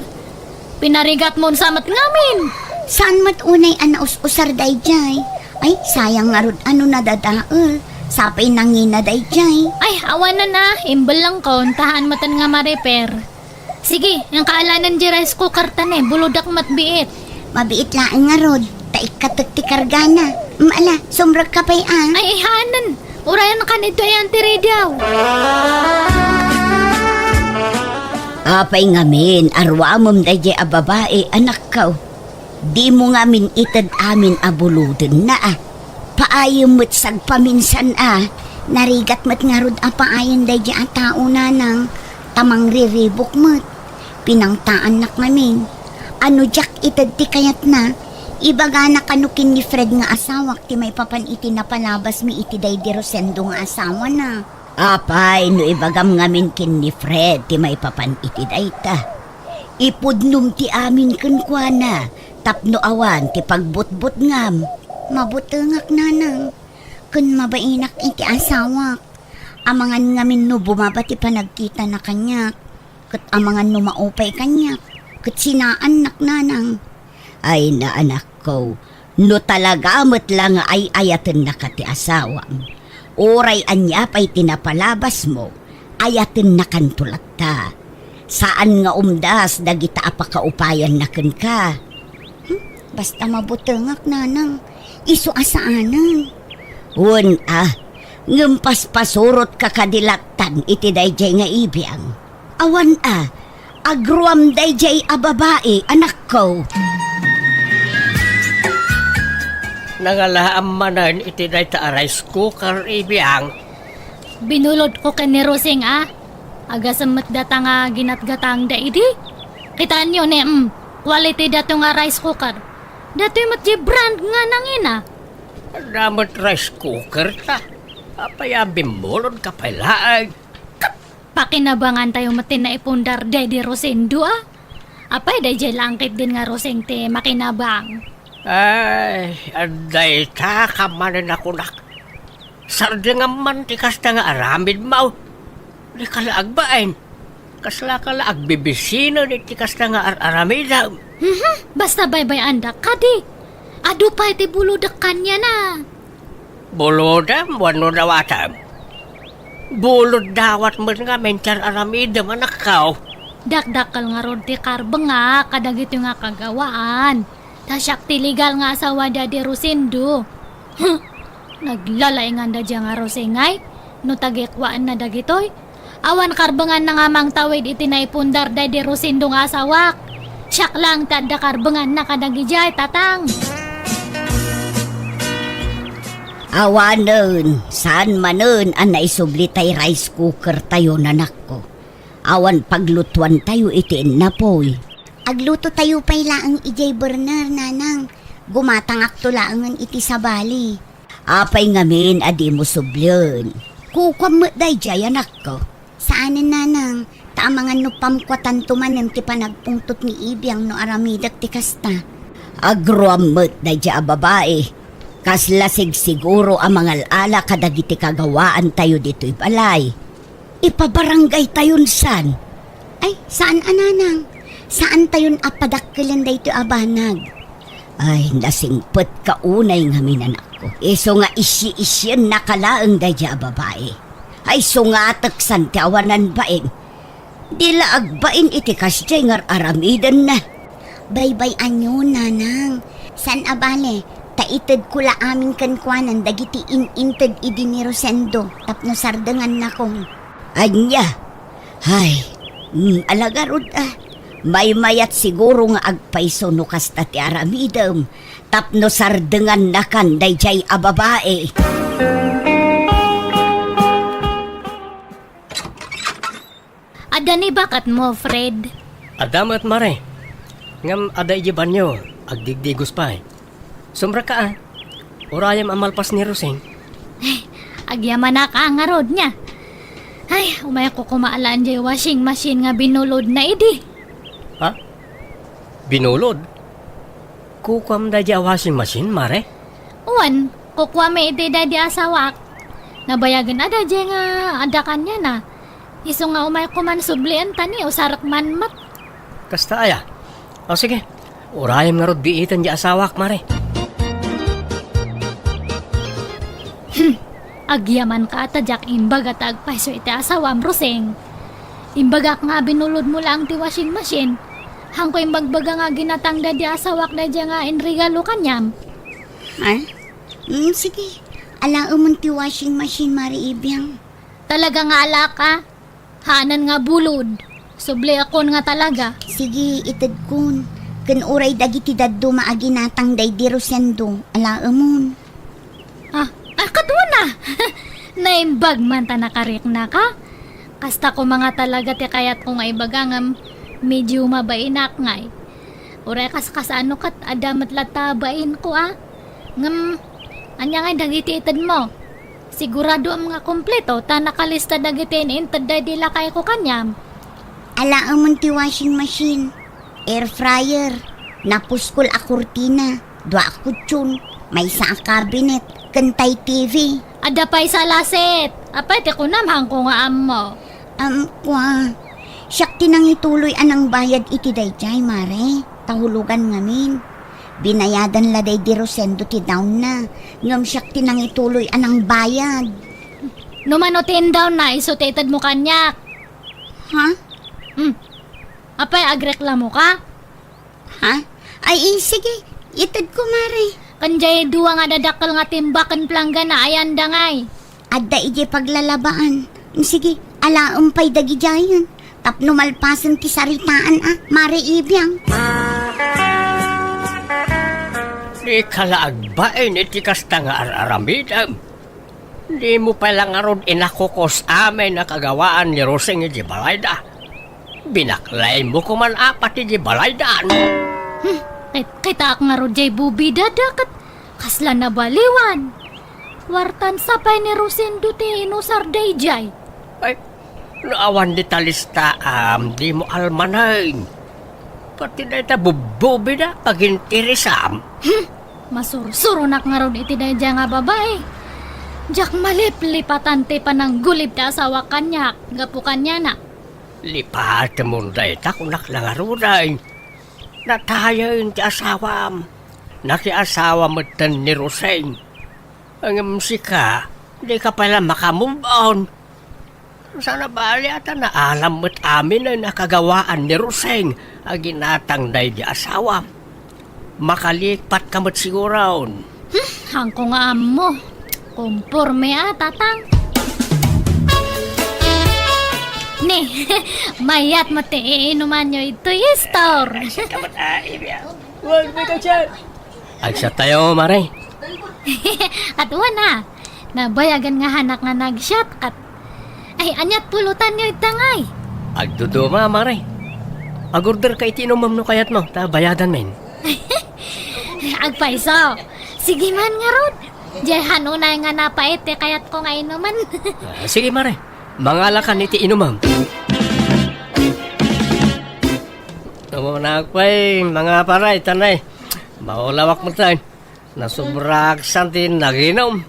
Pinarigatmon sa met ngamin. Saan met unay a naus-usar daydiay? Ay, sayang ngarud a no nadadael. Sapay nangina daydiay. Ay, awanen a, imbellengkon, ta haan metten nga ma-repair. Sige, inka alaenen diay rice cooker ta ne, bulodak met biit. Mabiit laeng ngarud, ta ikkatek ti kargana. Mm, ala, sumrekka pay a. Ay, ay, haanen. Urayan kan ito ayan ti radio. Apay ngamin, aruamem daydiay a babai, anakko. Dimo ngamin ited amin a bulodenna a. Paayem met sagpaminsan a. Narigat met ngarud a paayen daydi a tao, nanang, ta mangriribuk met. Pinangtaannak ngamin. Ano diak ited ti kayatna? Ibagana kano ken ni Fred nga asawak ti maipapan iti napalabasmi iti daydi Rosendo nga asawana. Apay no ibagam ngamin ken ni Fred ti maipapan iti dayta? Ipudnom ti amin kenkuana tapno awan ti pagbutbutngam. Mabutengak, nanang, ken mabainak iti asawak. Amangan ngamin no bumaba ti panagkitana kaniak, ket amangan no maupay kaniak, ket sinaannak, nanang. Ay, naanakko, no talaga met la nga ay-ayatennaka ti asawam, uray ania pay ti napalabasmo, ayatennakanto latta. Saan nga umdas dagita a pakaupayanna kenka. Hmm? Basta mabutengak, nanang. Isu a saanen. Wen a, ngem paspasurotka kadi lattan iti daydiay nga ibiang. Awan a, agruam daydiay a babai, anakko. Nangalaam manen iti dayta a rice cooker, ibiang. Binulodko ken ni Rosing a. Agasem met data nga ginatgatangda idi. Kitaenyo ne, mm, quality dato nga rice cooker. Datoy met diay brand nga nangina. Adda met rice cooker ta. Apay a bimmulodka pay laeng? Pakinabangantayo met ti naipundar daydi Rosendo a. Apay daydiay la ketdin nga Roseng ti makinabang? Ay, adda ita ka manen a kunak. Sardengam man ti kasta nga aramidmo. Dika la agbain. Kaslaka la agbibisino iti kasta nga ar-aramidem. Mhm, basta baybay-andak kadi. Adu pay ti bulodek kaniana. Bulodem wenno dawatem? Bulod dawat met ngamin ti ar-aramidem, anakko. Dakdakkel ngarud ti karbengak kadagitoy nga kagawaan. Ta siak ti legal nga asawa daydi Rosendo. Huh! Naglalainganda daydiay nga Roseng ay, no tagikuaenna dagitoy. Awan karbenganna nga mangtawid iti naipundar daydi Rosendo nga asawak. Siak laeng ti adda karbenganna kadagidiay, tatang. Awanen, saan manen a naisubli tay rice cooker tayo, nanakko. Awan paglutuantayo iti innapoy. Aglutotayo pay laeng idiay burner, nanang. Gumatangakto laengen iti sabali. Apay ngamin a dimo sublien? Kukuam met daydiay, anakko. Saanen, nanang, ta amangan no pamkuatanto manen ti panagpungtot ni Ibiang no aramidek ti kasta. Agruam met daydiay a babai. Kasla sigsiguro a mangal-ala kadagiti kagawaantayo ditoy balay. Ipabarangaytayon san? Ay, saan a, nanang. Saantayon a padakkelen daytoy a banag. Ay, nasingpetka unay ngamin, anakko. Isu nga isyi-isyiennaka laeng daydiay a babai. Ay, sungatek san ti awanan bain. Di la agbain iti kasdiay nga ar-aramidenna. Baybay-anyo, nanang. Saan a bale, ta itedko la amin kenkuanan dagiti in-inted idi ni Rosendo tapno sardengannakon. Ania? Ay, mm, ala ngarud a. Maymayat siguro nga agpayso no kasta ti aramidem tapno sardengannakan daydiay a babai. Adda ni baketmo, Fred? Adda met, mare. Ngem adda idiay banyo, agdigdigos pay. Sumrekka a. Urayem a malpas ni Rosing. Agyamanak a ngarud nia. Ay, umayko koma alaen diay washing machine nga binulodna idi. Ha? Binulod? Kukuam daydiay a washing machine, mare? Wen, kukuami iti daydi asawak. Nabayagen a daydiay nga adda kaniana. Isu nga umayko man sublien ta ni usarek man met. Kasta aya? O sige, urayem ngarud biiten diay asawak, mare. Hmm, agyamanka a ta diak imbaga ta agpayso iti asawam, Rosing. Imbagak nga binulodmo laeng ti washing machine. Hanko imbagbaga nga ginatang daydi asawak daydiay nga inregalo kaniam. Ha? Mm, sige. Alaemon ti washing machine, Mare Ibiang. Talaga nga alaak a? Haanen nga bulod. Subliakon nga talaga. Sige, itedkon. Ken uray dagiti dadduma a ginatang daydi Rosendo, alaemon. Ah, ah, kaduana. Naimbag man ta nakariknaka. Kasta koma nga talaga ti kayatko nga ibaga ngem medio mabainak ngay. Uray kas-kasano ket adda met latta bainko a. Ngem, ania ngay dagiti itedmo? Siguradoam nga kompleto ta nakalista dagiti in-inted daydi lakayko kaniam. Alaemon ti washing machine, air fryer, napuskol a kurtina, dua a kutson, maysa a cabinet, ken tay T V. Adda pay sa lasit. Apay ti kunam, haanko nga ammo. Am, kua. Siak ti nangituloy a nangbayad iti daydiay, mare. Ta hulogan ngamin. Binayadan la daydi Rosendo ti down na. Ngem siak ti nangituloy a nangbayad. No mano ti indown na, isu ti itedmo kaniak. Ha? Hmm. Apay, agreklamo ka? Ha? Ay, eh, sige. Itedko, mare. Ken jay dua nga dadakkel nga timba ken planggana, ayanda ngay. Adda idiay paglalabaan. Sige, alaem pay dagidiayen. Tapno malpasen ti saritaan, a, Mare Ibiang. Dika la agbain iti kasta nga ar-aramidem. Dimo pay la ngarud inakukos amin a kagawaan ni Rosing iti balayda. Binaklaymo koman apat iti balaydan. Hmm, kit-, kitaak ngarud jay bubidada ket kasla nabaliwan. Kuartan sa pay ni Rosendo ti inusar daydiay. Ay, no awan dita listaam, dimo almanen. Pati dayta bubbubida, pagintirisam. Hmm, masursuronak ngarud iti daydiay nga babai. Diak maliplipatan ti pananggulib ti asawak kaniak, gapu kaniana. Lipatemon dayta, kunak la ngaruden. Natayen ti asawam. Nakiasawa metten ni Roseng. Ngem sika, dika pay la maka-move on. Saan a bali a ta naalam met amin a nakagawaan ni Roseng a ginatang daydi asawam. Makalipat ka met siguron. Hmm, haanko nga ammo. Komporme a, tatang. Ni, mayat met ti iinumanyo itoy store. Ay, siya ka met, ah, Ibiang. Wan, may ka dyan. Agsat tayo, mare. Ket wana, nabayagan nga hanak nga nagsiat, ket, ay, aniat pulutanyo ita ngay? Agduduma, mare. Agorder ka iti inumem no kayatmo, ta bayadan men. Agpayso. Sige man ngarud. Diay han unay nga napait ti kayatko nga inumen. Ah, sige, mare. Mangalakan iti inumem. Amo na pay, mga paray, tanay. Maulawak met tayo. Nasobrak san ti naginum.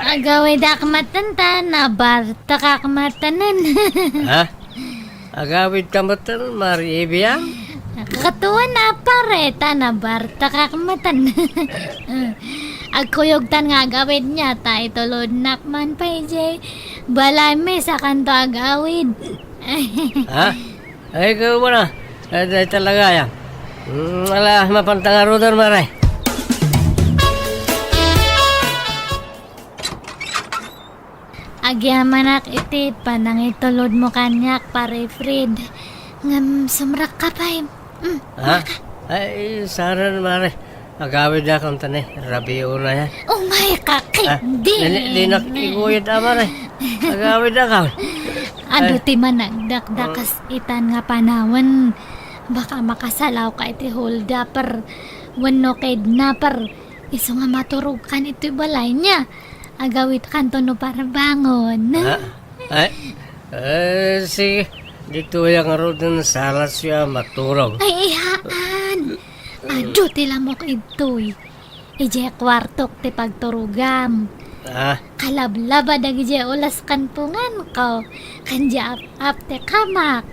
Agawidak metten ta, nabartekak metten. Ha? Agawid ka metten, Mare Ibiang? Katuan a pare, ta nabartekak metten. Agkuyogtan nga agawidna, ta itulodnak man pay jay balaymi sakanto agawid. Ha? Ay, ikaw ba na? Ay, ay, talaga, ya. Mm, ala, mapantang arudan, mare. Agyamanak iti panangitulodmo kaniak, Pare Fred. Ngem sumrekka pay. Mm, Ha? maka- Ay, saran, mare. Agawid akon ta ni, rabiuna yan. Oh my, Ah, kakit, di. Dili, dinak iguyod, ah, mare. Agawid akon. Adu Ay. ti managdakdakas Ah. itan nga panawen. Baka makasalaw ka iti holdaper wenno kidnaper. Isu nga maturog kan itoy balay niya. Agawid kanto no parbangon. Ah, ay, eh, sige. Ditoy ang ruden salas ya maturog. Ay, ihaan. Adu ti lamok idtoy. Idiay kuartok ti pagturogam. Ah. Kalablaba dagidiay ulas kan punganko. Kan di ap-ap ti kamak.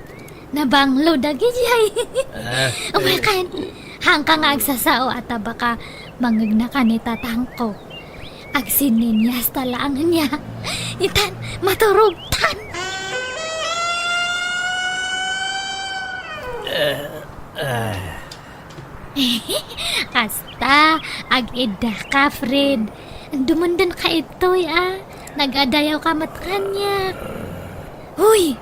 Nabanglo dagidiay. Ah. Umay kan, hangka nga agsasao a tabaka mangegna kan ni tatangko. Agsinninyas ta laeng niya. Itan, maturogtan. Eh, eh. Kasta, ag-idda ka, Fred. Dumundun ka itoy, ah. Nagadayaw ka met kaniak. Hoy!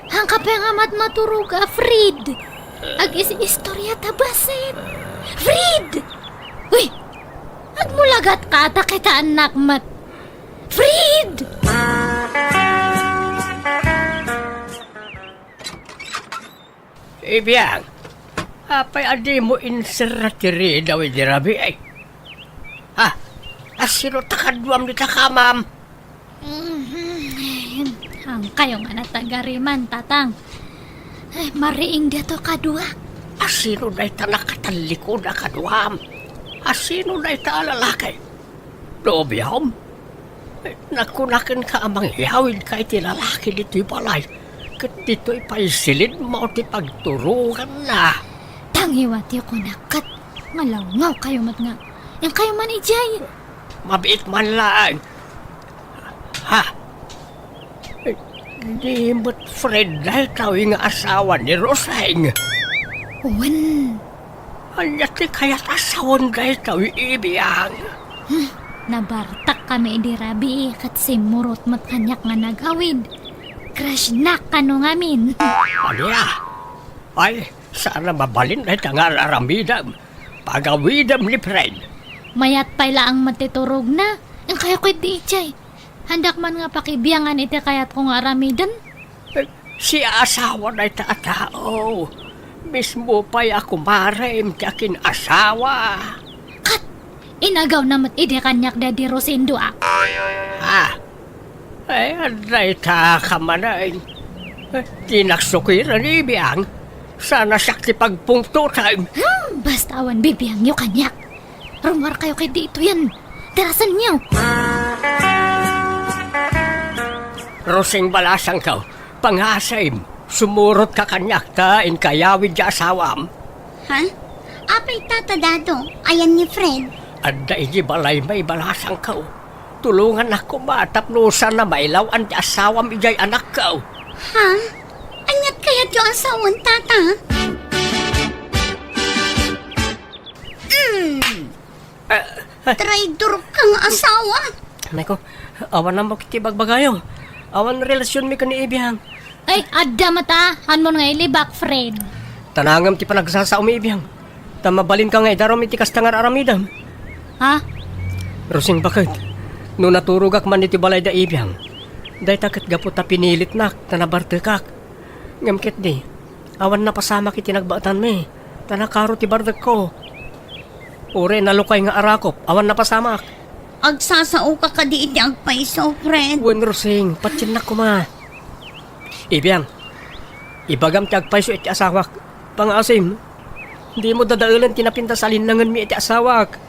Hangka pay nga mat-, maturog a Fred. Ag-is-istorya ta basit. Fred! Hoy! Agmulagat ka ata kitaannak met. Fred! Ibiang, apay a dimo inserra ti ridaw idi rabii? Ha? Asino ta kaduam dita kamam? Mhm. Haankayo nga natagariman, Tatang. Ay, mariing daytoy kaduak. Asino dayta nakatallikod a kaduam? Asino dayta a lalaki? Nobiom? Nakunak kenka a mangyawidka iti lalaki ditoy balay, ket ditoy pay silidmo ti pagturonganna. Tangiwatyo kunak ket nga lawngawkayo met nga, inkayo man idiay. Mabiit man laeng. Ha? Di met Fred dayta nga asawa ni Roseng? Wen. Ania ti kayat a sawen dayta, Ibiang? Hmm, nabartak kami idi rabii ket simmurot met kaniak nga nagawid. Crush-nak kano ngamin. Ania? Ay, saan a mabalin dayta nga ar-aramidem. Pagawidem ni Fred. Mayat pay laeng met ti turogna. Inkayo ketdi idiay. Haandak man nga pakibiangan iti kayatko nga aramiden. Eh, siasawa dayta a tao. Mismo pay a kumarem ti akin-asawa. Kat, inagawna met idi kaniak daydi Rosendo a. Ah. Eh, adda ita ka manen. Eh, dinak sukiren, Ibiang. Sana siak ti pagpungtotem. Hmm, basta awan bibiangyo kaniak. Rummuarkayo ketdi itoyen. Tarasenyo. Roseng, balasangko, pangasim, sumurotka kaniak ta inkayawid ti asawam. Ha? Apay, Tata Dado, ayan ni Fred? Adda idiay balay, balasangko. Tulongannak koma tapno saan a mailaw-an ti asawam idiay anakko. Ha? Aniat kayatyo a sawen, Tata? Mm. Eh, eh. Traidor ka nga asawa. Nay ko, awan ammok iti bagbagayo. Awan relasionmi ken ni Ibiang. Ay, adda met a, haanmon nga ilibak, Fred. Tanangem ti panagsasaom, Ibiang. Ta mabalinka nga idarum iti kasta nga ar-aramidem. Ha? Roseng, baket, no naturogak man iti balay da Ibiang, dayta ket gapu ta pinilitnak ta nabartekak. Ngem ketdi, awan napasamak iti nagbaetanmi, ta nakaro ti bardekko. Uray nalukay nga arakop, awan napasamak. Agsasaoka kadi iti agpayso, Fred? Wen, Roseng, patiennak koma. Ibiang, ibagam ti agpayso iti asawak. Pangasim, dimo dadaelen ti napintas a linnangenmi iti asawak.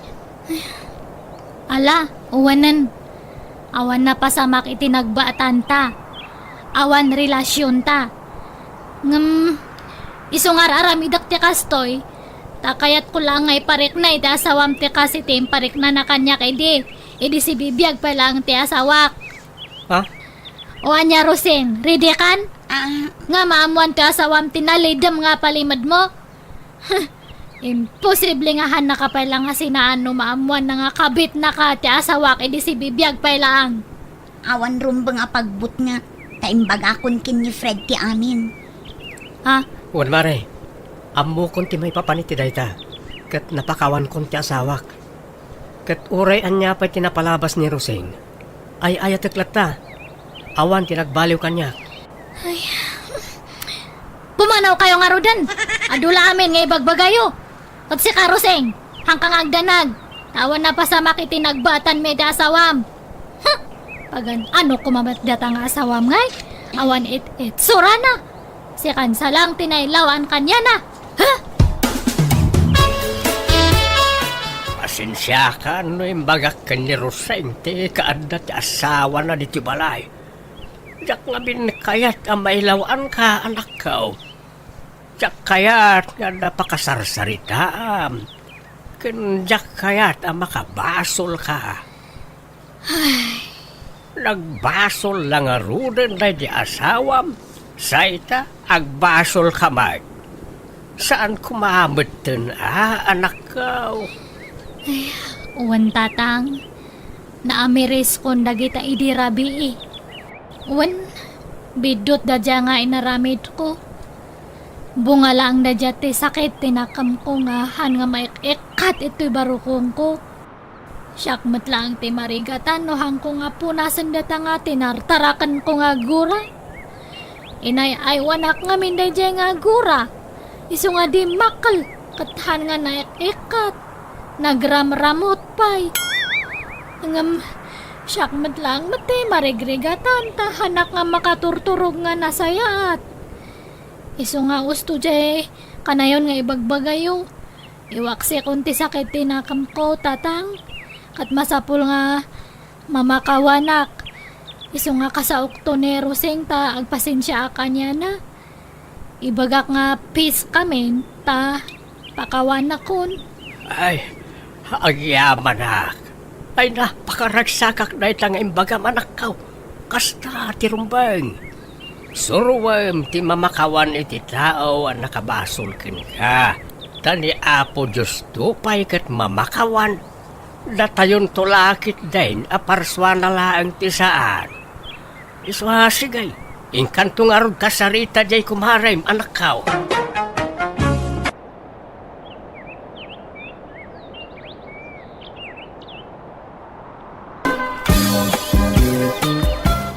Ala, uwanen. Awan napasamak iti nagbaetanta. Awan relasionta. Ngem, isu nga ar-aramidek ti kastoy, ta kayatko laeng nga iparikna iti asawam ti kas iti impariknana kaniak idi, idi sibibiag pay laeng ti asawak. Ha? O ania, Roseng, ready kan? Ah. Nga maammoan ti asawam ti nalidem nga palimedmo? Huh, imposible nga haannaka pay la nga sinaan no maammoanna nga kabitnaka ti asawak idi sibibiag pay laeng. Awan rumbeng a pagbutngak, ta imbagakon ken ni Fred ti amin. Ha? Wen, mare, ammokon ti maipapan iti dayta, ket napakaawankon ti asawak. Ket uray ania pay ti napalabas ni Roseng, ay-ayatek latta. Awan ti nagbaliw kaniak. Ay. Pumanawkayo ngaruden. Adu la amin nga ibagbagayo. Ket sika, Roseng, haanka nga agdanag. Ta awan napasamak iti nagbaetanmi iti asawam. Huh! Pagan-ano koma met dayta nga asawam ngay? Awan it-itsurana. Sikan sa lang ti nailaw-an kaniana. Ha? Pasensiakan no imbagak ken ni Roseng ti kaadda ti asawana ditoy balay. Diak ngamin kayat a mailaw-anka, anakko. Diak kayat nga adda pakasarsaritaam. Ken diak kayat a makabasolka. Ay. Nagbasol la ngaruden daydi asawam, say ta agbasolka met. Saan koma metten a, anakko? Ay, wen, Tatang, naamiriskon dagita idi rabii. Wen, biddut da dia nga inaramidko. Bunga laeng da dia ti sakit ti nakemko nga haan nga maik-ikkat itoy barukongko. Siak met laeng ti marigatan no haanko nga punasen dayta nga tinartarakenko nga gura. Inay-aywanak ngamin daydiay nga gura. Isu nga dimmakkel ket haan nga naik-ikkat. Nagramramut pay. Ngem siak met laeng met ti marigrigatan ta haanak nga makaturturog nga nasayaat. Isu nga usto diay kanayon nga ibagbagayo. Iwaksikon ti sakit ti nakemko, Tatang, ket masapul nga mamakawanak. Isu nga kasaokto ni Rosing ta agpasensiaak kaniana. Ibagak nga peace kamin ta pakawanakon. Ay, agyamanak. Ay, napakaragsakak dayta nga imbagam, anakko. Kasta ti rumbeng. Suroem ti mamakawan iti tao a nakabasol kenka. Ta ni Apo Diosto pay ket mamakawan. Datayonto la ketdin a parsuana laeng ti saan. Isu a, sige, inkanto ngarud kasarita diay kumarem, anakko.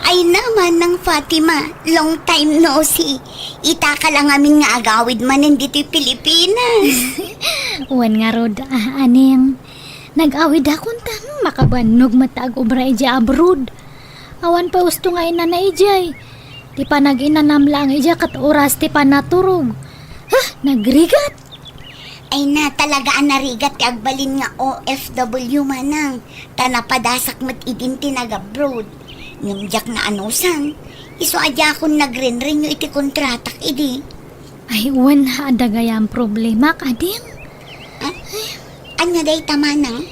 Ay na, Manang Fatima, long time no see. Itaka la ngamin nga agawid manen ditoy Pilipinas. Wen ngarud, ah, Aning. Nag-awidakon ta makabannog met ta agobra idiay abroad. Awan pay usto nga inana idiay. Ti panag-inanam laeng idiay ket oras ti panaturog. Ha, nagrigat! Ay na, talaga a narigat ti agbalin nga O F W, Manang. Ta napadasak met idin ti nag-abroad. Ngem diak naanusan. Isu a diakon nagrenrenew iti kontratak idi. Ay, wen, adda gayam problemak, Ading. Ah? Ania dayta, Manang?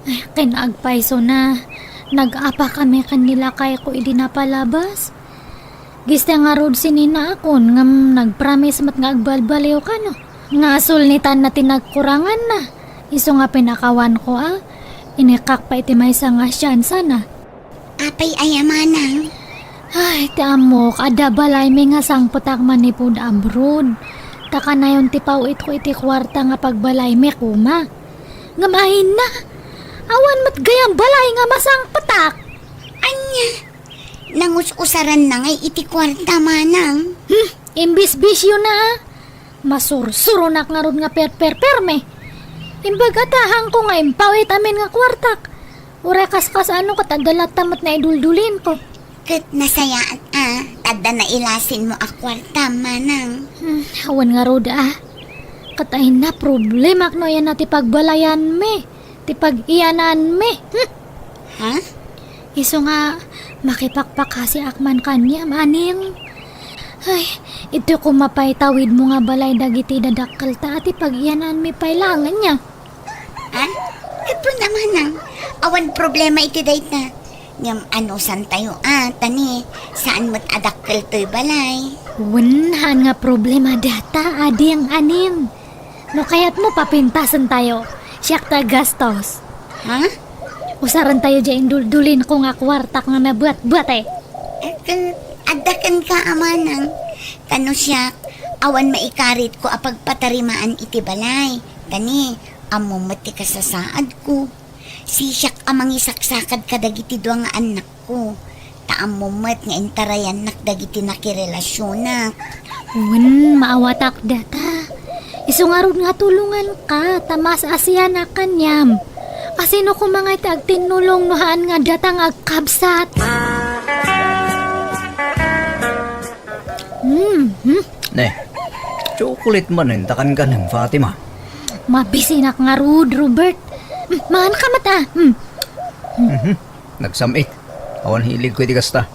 Ay, ken agpaysona, nag-apakami ken ni lakayko idi napalabas. Gista ngarud sininaakon ngem nagpromise met nga agbalbaliw kano. Nga asulnitanna ti nagkuranganna. Isu nga pinakawanko a, inikkak pay iti maysa nga siansana. Apay aya, Manang? Ay, ti ammok, adda balaymi nga sangpetak manipud abroad. Ta kanayon ti paw-itko iti kuarta nga pagbalaymi koma. Ngem ay na, awan met gayam balay nga masangpetak. Ania? Nangus-usaranna ngay iti kuarta, Manang? Hmm, imbisbisiona, a. Masursuronak ngarud nga perperperme. Imbag a ta haanko nga impaw-it amin nga kuartak. Uray kaskas-ano ket adda latta met naiduldulinko. Ket nasayaat a, ta adda nailasinmo a kuarta, Manang. Hmm, awan ngarud a. Ket ay na, problemak no aya na ti pagbalayanmi, ti pag-iyananmi. Hmm. Ha? Isu nga, makipakpakasiak man kaniam, Aning. Ay, iti koma pay tawidmo nga balay dagiti dadakkelta a ti pag-iyananmi pay laeng ania. Ha? Ket wen a, Manang, awan problema iti dayta. Ngem anusantayo a, ta ni, saan met a dakkel toy balay. Wen, haan nga problema data, Ading, Aning. No kayatmo, papintasentayo. Siak ti aggastos. Ha? Usarentayo diay induldulinko nga kuartak nga nabuatbuate. Eh, ken, adda kenka a, Manang. Ta no siak, awan maikaritko a pagpatarimaan iti balay. Ta ni, ammom met ti kasasaadko. Sisiak a mangisaksakad kadagiti dua nga annakko. Ta ammom met nga intarayannak dagiti nakirelasionak. Wen, maawatak data. Isu ngarud nga tulonganka, ta maas-asianak kaniam. A sino koma nga iti agtinnulong no haan nga data nga agkabsat? Hmm, hmm. Ne, chocolate manen ta kankanem, Fatima. Mabisinak ngarud, Robert. Hmm, manganka met a. Hmm. Mhm. Nagsam-it. Awan hiligko iti kasta.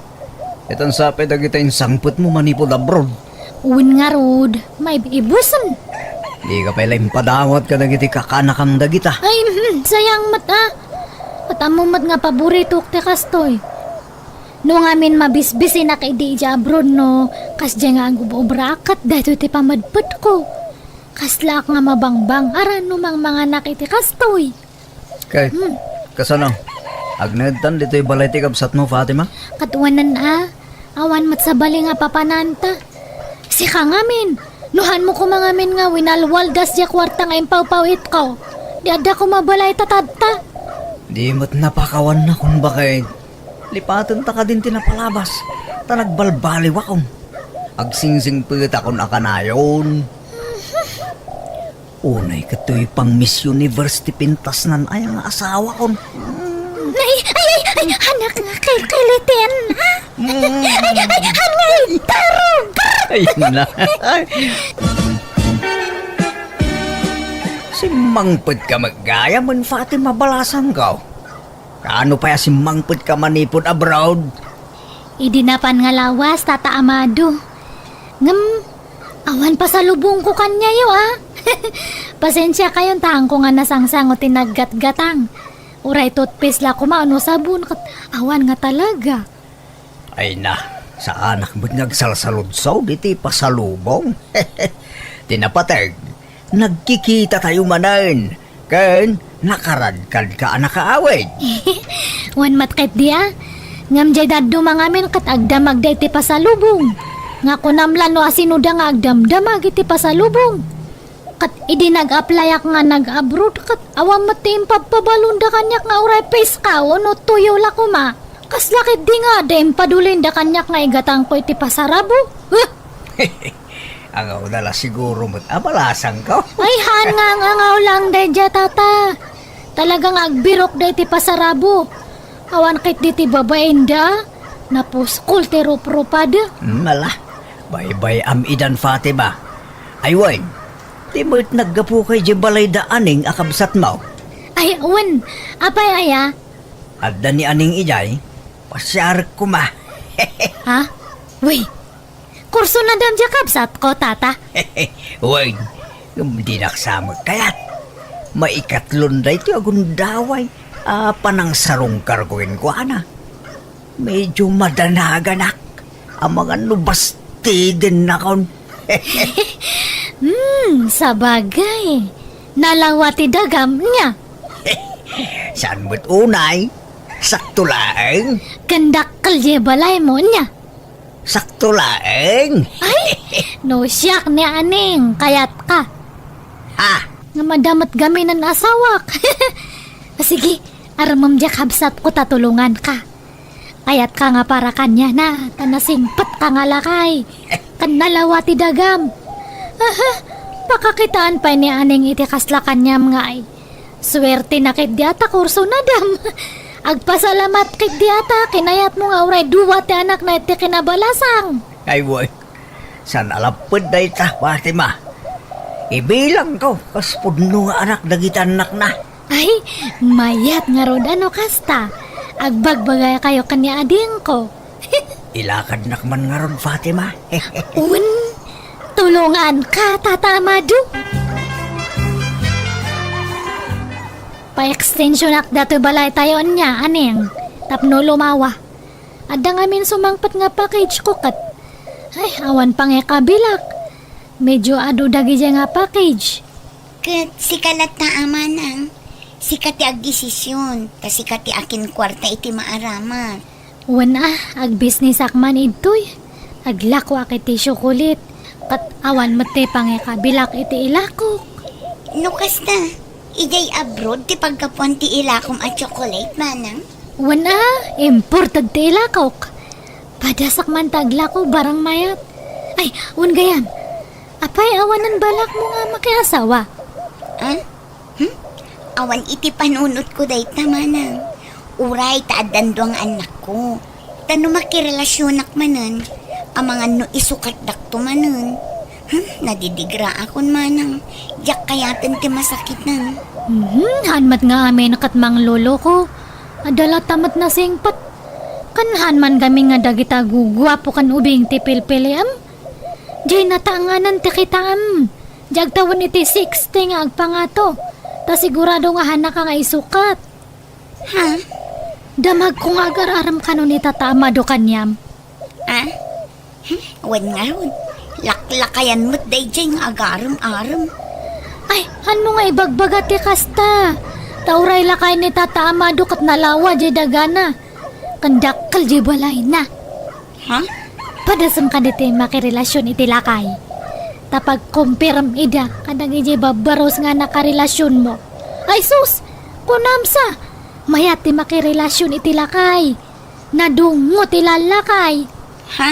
Ket ania pay dagita insangpetmo manipud abroad? Wen ngarud, maibusen. Dika pay la impadawat kadagiti kakanakam dagita. Ay, hmm, sayang met a. Ket ammom met nga paboritok ti kastoy. No ngamin mabisbisinak idi idiay abroad no, kasdiay nga agub-obraak ket daytoy ti pamedpedko. Kaslaak nga mabangbang-aran no mangmanganak iti kastoy. Kay, hmm, kasano? Agnaedtan ditoy balay ti kabsatmo, Fatima? Ket wen a, awan met sabali nga papananta. Sika ngamin, no haanmo koma ngamin nga winalwaldas diay kuarta nga impawpaw-itko, di adda koma balay ta tatta. Di met napakawanakon baket. Lipatenta kadin ti napalabas, ta nagbalbaliwakon. Agsingsingpetakon a kanayon. Unay ket toy pang Miss Universe ti pintasnan aya nga asawakon. Ay, ay, ay, ay, anak nga kilkiliten, ha? Mm. Ay, ay, ay, anak, tarog! Ay, na. Simmangpetka met gayam, Fatima, balasangko. Kaano pay a simmangpetka manipud abroad? Idi napan nga lawas, Tata Amado. Ngem, awan pasalubongko kaniayo, a. Pasensiakayon ta haanko nga nasangsango ti naggatgatang. Uray toothpaste la koma wenno sabon, ket awan nga talaga. Ay na, saanak met nga agsalsaludsod iti pasalubong. Ti napateg, nagkikitatayo manen, ken nakaradkadka a nakaawid. Wen met ketdi a, ngem diay dadduma ngamin ket agdamagda iti pasalubong. Nga kunam la no asinoda nga agdamdamag iti pasalubong. Ket idi nag-applyak nga nag-abroad, ket awan met ti impabpabalonda kaniak nga uray piskaw wenno tuyo la koma. Kasla ketdi nga adda impadulinda kaniak nga igatangko iti pasarabo. Huh! Angawda la siguro met a balasangko. Ay, haan nga ang-angaw lang daydiay, Tata. Talaga nga agbirokda iti pasarabo. Awan ketdi ti babainda, napuskol ti ruprupada. Hmm, ala, baybay-am idan, Fatima. Ay wen, di met naggapuka idiay balayda Aning a kabsatmo? Ay, wen, apay aya? Adda ni Aning idiay, pasiarek koma. Ha? Uy, kursunadam diay kabsatko, Tata? Wen, ngem dinak sa met kayat. Maikatlon daytoy a gundaway a panangsarungkarko kenkuana. Medyo madanaganak. Amangan no bastidennakon. Hmm, sabagay. Nalawa ti dagam, nia? Saan met unay? Sakto laeng. Ken dakkel diay balaymo, nia? Sakto laeng. Ay, no siak ni Aning, kayatka. Ha? Nga madamot gaminen asawak. Sige, armem diay kabsatko ta tulonganka. Kayatka nga para kaniana, ta nasingpetka nga lakay. Ken nalawa ti dagam. Aha, pakakitaan pay ni Aning iti kasla kaniam nga ay. Suertena ketdi a ta kursunadam. Agpasalamat ketdi a ta kinayatmo nga uray dua ti anakna iti kinabalasang. Ay, wen. Saan a lapped dayta, Fatima. Ibilangko kas pudno nga anak dagiti annakna. Ay, mayat ngarud a no kasta. Agbagbagakayo ken ni adingko. Ilakadnak man ngarud, Fatima. Wen, tulonganka, Tata Amado. Paekstensionak datoy balaytayo ania, Aning, tapno lumawa. Adda ngamin sumangpet nga package ko ket. Ay, awan pangikabilak. Medyo adu dagidiay nga package. Ket sika latta a manang, sika ti agdesisyon, ta sika ti akinkuarta iti maaramat. Wen a, agbisnisak man idtoy. Aglakoak iti siokolit, ket awan met ti pangikabilak iti ilakok. No kasta, idiay abroad ti paggapuan ti ilakom a tsokolate, manang? Wen a, imported ti ilakok. Padasak man ta aglako, barang mayat. Ay, wen gayam, apay awanen balakmo nga makiasawa? Ah? Hmm? Awan iti panunotko dayta, manang. Uray ta addan dua nga annakko. Ta no makirelasionak manen, amangan no isukatdakto manen. Hmm, nadidigraakon, manang. Diak kayaten ti masakiten. Mhm, haan met nga amin ket mangloloko. Adda latta met nasingpet. Ken haan man gamin nga dagita guguapo ken ubing ti pilpiliam. Diay natanganan ti kitaem. Diay agtawen iti sixty nga agpangato. Ta sigurado nga haanka nga isukat. Ha? Damagko nga agar-arem kano ni Tata Amado kaniam. Ah? Hmm, wen ngarud, laklakayan met daydiay nga agarem-arem. Ay, hanmo nga ibagbaga ti kasta? Ta uray lakay ni Tata Amado ket nalawa diay dagana. Ken dakkel diay balayna. Ha? Padasem kadi ti makirelasion iti lakay. Ta pagkumpirem ida kadagiti babbarus nga nakarelasionmo. Ay sus! Kunam sa! Mayat ti makirelasion iti lakay. Nadungngo ti lallakay. Ha?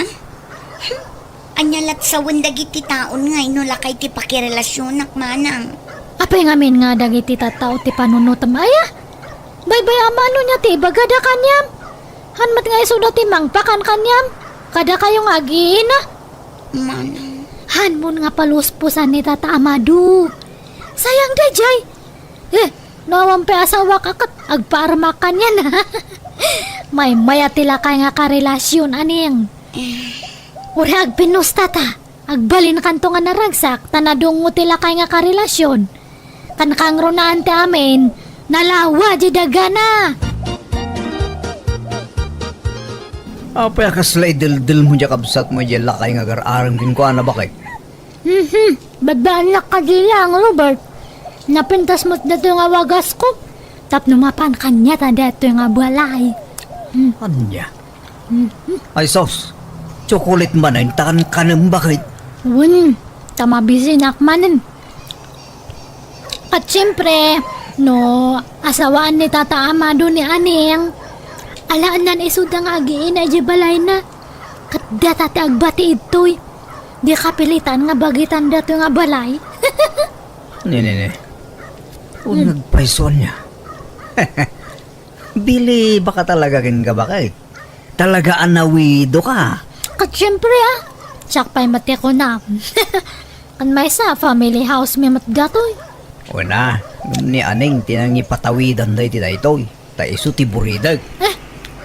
Ania lat sawen dagiti taon nga no lakay ti pakirelasionak, manang? Apay ngamin nga dagiti tattao ti panunotem aya? Baybay-am no ania ti ibagada kaniam? Han met nga isuda ti mangpakan kaniam? Kadakayo nga agiina? Manang. Hanmon nga paluspusan ni Tata Amado. Sayang daydiay. Eh, no awan pay asawak a ket agpaarmak kaniana. Maymaya ti lakay nga karelasion, Aneng. Uray agpinnusta ta. Agbalinkanto nga naragsak ta nadungngo ti lakay nga karelasion. Kankangronaan ti amin, nalawa di dagana. Apay a kasla ideldelmo diay kabsatmo idiay lakay nga agar-arem kenkuana, baket? Mhm. Babbaannak kadi laeng, Robert. Napintas met datoy nga wagasko tapno mapan kaniata datoy nga balay. Hmm. Ania? Mhm. Ay sus, tsokolit manen ta kankanem, baket? Wen, ta mabisinak manen. Ket siempre, no asawaan ni Tata Amado ni Aneng, alaennan isuda nga agiina idiay balayna. Ket data ti agbati idtoy. Di kapilitan nga bagitan datoy nga balay. Ne, ne, ne. Uneg pay isu ania. Bili, baka talaga kenka, baket? Talaga a nawidoka? Ket siempre, a. Siak pay met ti kunam. Kan maysa, family house mi met datoy. Wen a, ngem ni Aneng ti nangipatawidan daydi daytoy. Ta isu ti buridek. Eh,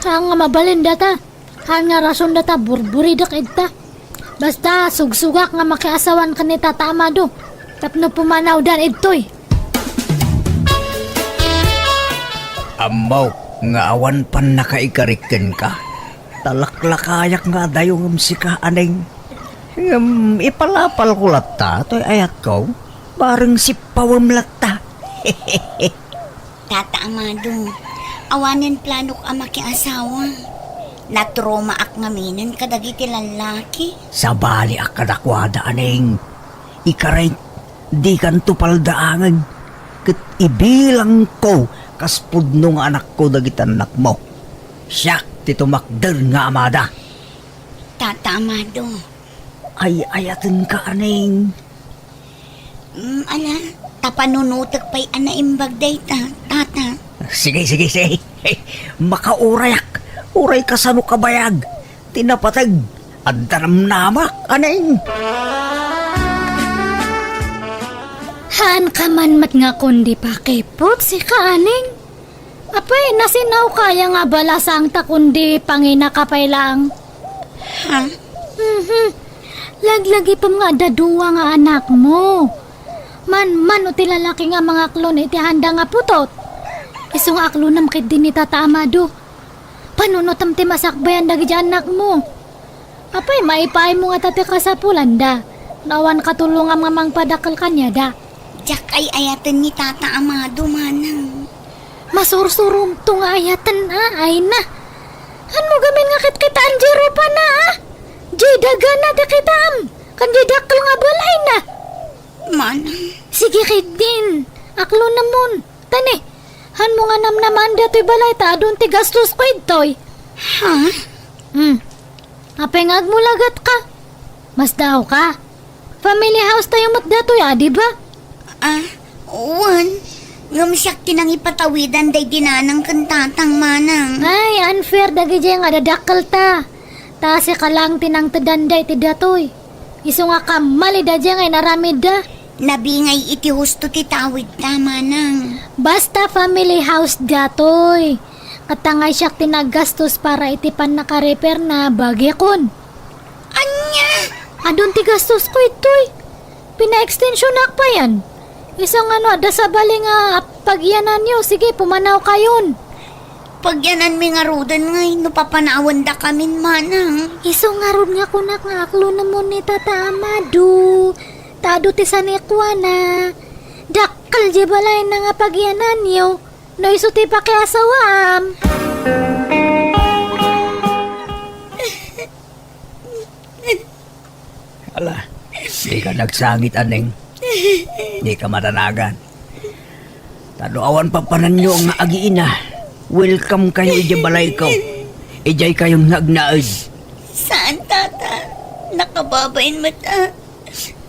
haan nga mabalin data. Haan nga rason data burburidek idta. Basta, sugsugak nga makiasawan ken ni Tata Amado. Tapno pumanawdan idtoy. Ammok nga awan pannakaikarik kenka. Ta laklakayak nga adayo ngem sika, Aneng. Ngem ipalapalko latta toy ayatko. Bareng sippawem latta. Tata Amado, awanen planok a makiasawa. Natromaak ngaminen kadagiti lallaki. Sabaliak kadakuada, Aneng. Ikarik, dikanto paldaangen, ket ibilangko kas pudno nga anakko dagiti annakmo. Siak ti tumakder nga amada. Tata Amado. Ay-ayatenka, Aneng. Mm, ala, ta panunotek pay a naimbag dayta, Tata. Sige, sige, sige. Makaurayak. Uray kasano kabayag ti napateg. Adda namnamak, Aneng. Haanka man met nga kundi pakiput, sika, Aneng. Apay, nasinawka aya nga abalasang ta kundi panginaka pay laeng? Ha? Mhm. Laglagipem nga adda dua nga anakmo. Manmano ti lalaki nga mangaklon iti handa nga putot. Isu nga aklonem ketdi ni Tata Amado. Panunotem ti masakbayan dagiti annakmo. Apay, maipaaymo ngata ti kasapulanda no awan katulongam nga mangpadakkel kaniada? Diak ay-ayaten ni Tata Amado, manang. Masursurumto nga ayaten, a, ay na. Hanmo gamin nga kitkitaen diay rupana, a? Diay dagana ti kitaem, ken diay dakkel nga balayna. Manang. Sige ketdin, aklonemon. Ta ne, hanmo nga namnamaen datoy balay ta adun ti gastosko idtoy. Ha? Hmm. Apay nga agmulagat ka? Masdaawka? Family house tayo met datoy, a, di ba? A, wen. Ngem siak ti nangipatawidan daydi nanang ken tatang, manang. Ay, unfair dagidiay nga adadakkelta. Ta sika laeng ti nangtedanda iti datoy. Isu nga kammalida diay nga inaramidda. Nabingay iti husto ti tawidta, manang. Basta family house datoy. Ket ta nga siak ti naggastos para iti pannaka-repairna, bagikon. Ania? Adun ti gastosko idtoy. Pina-extensionak payen. Isu nga no adda sabali nga pagyananyo, sige, pumanawkayon. Pagyananmi ngaruden ngay no papanawendakamin, manang. Isu ngarud nga kunak nga aklonemon ni Tata Amado. Ta adu ti sanikuana. Dakkel diay balayna nga pagyananyo no isu ti pakiasawaam. Ala, dika nagsangit, Aneng. Dika madanagan. Ta no awan papananyo nga agiina, Welcome kayo idiay balayko. Idiay kayon nga agnaed. Saan, Tata? Nakababain met a.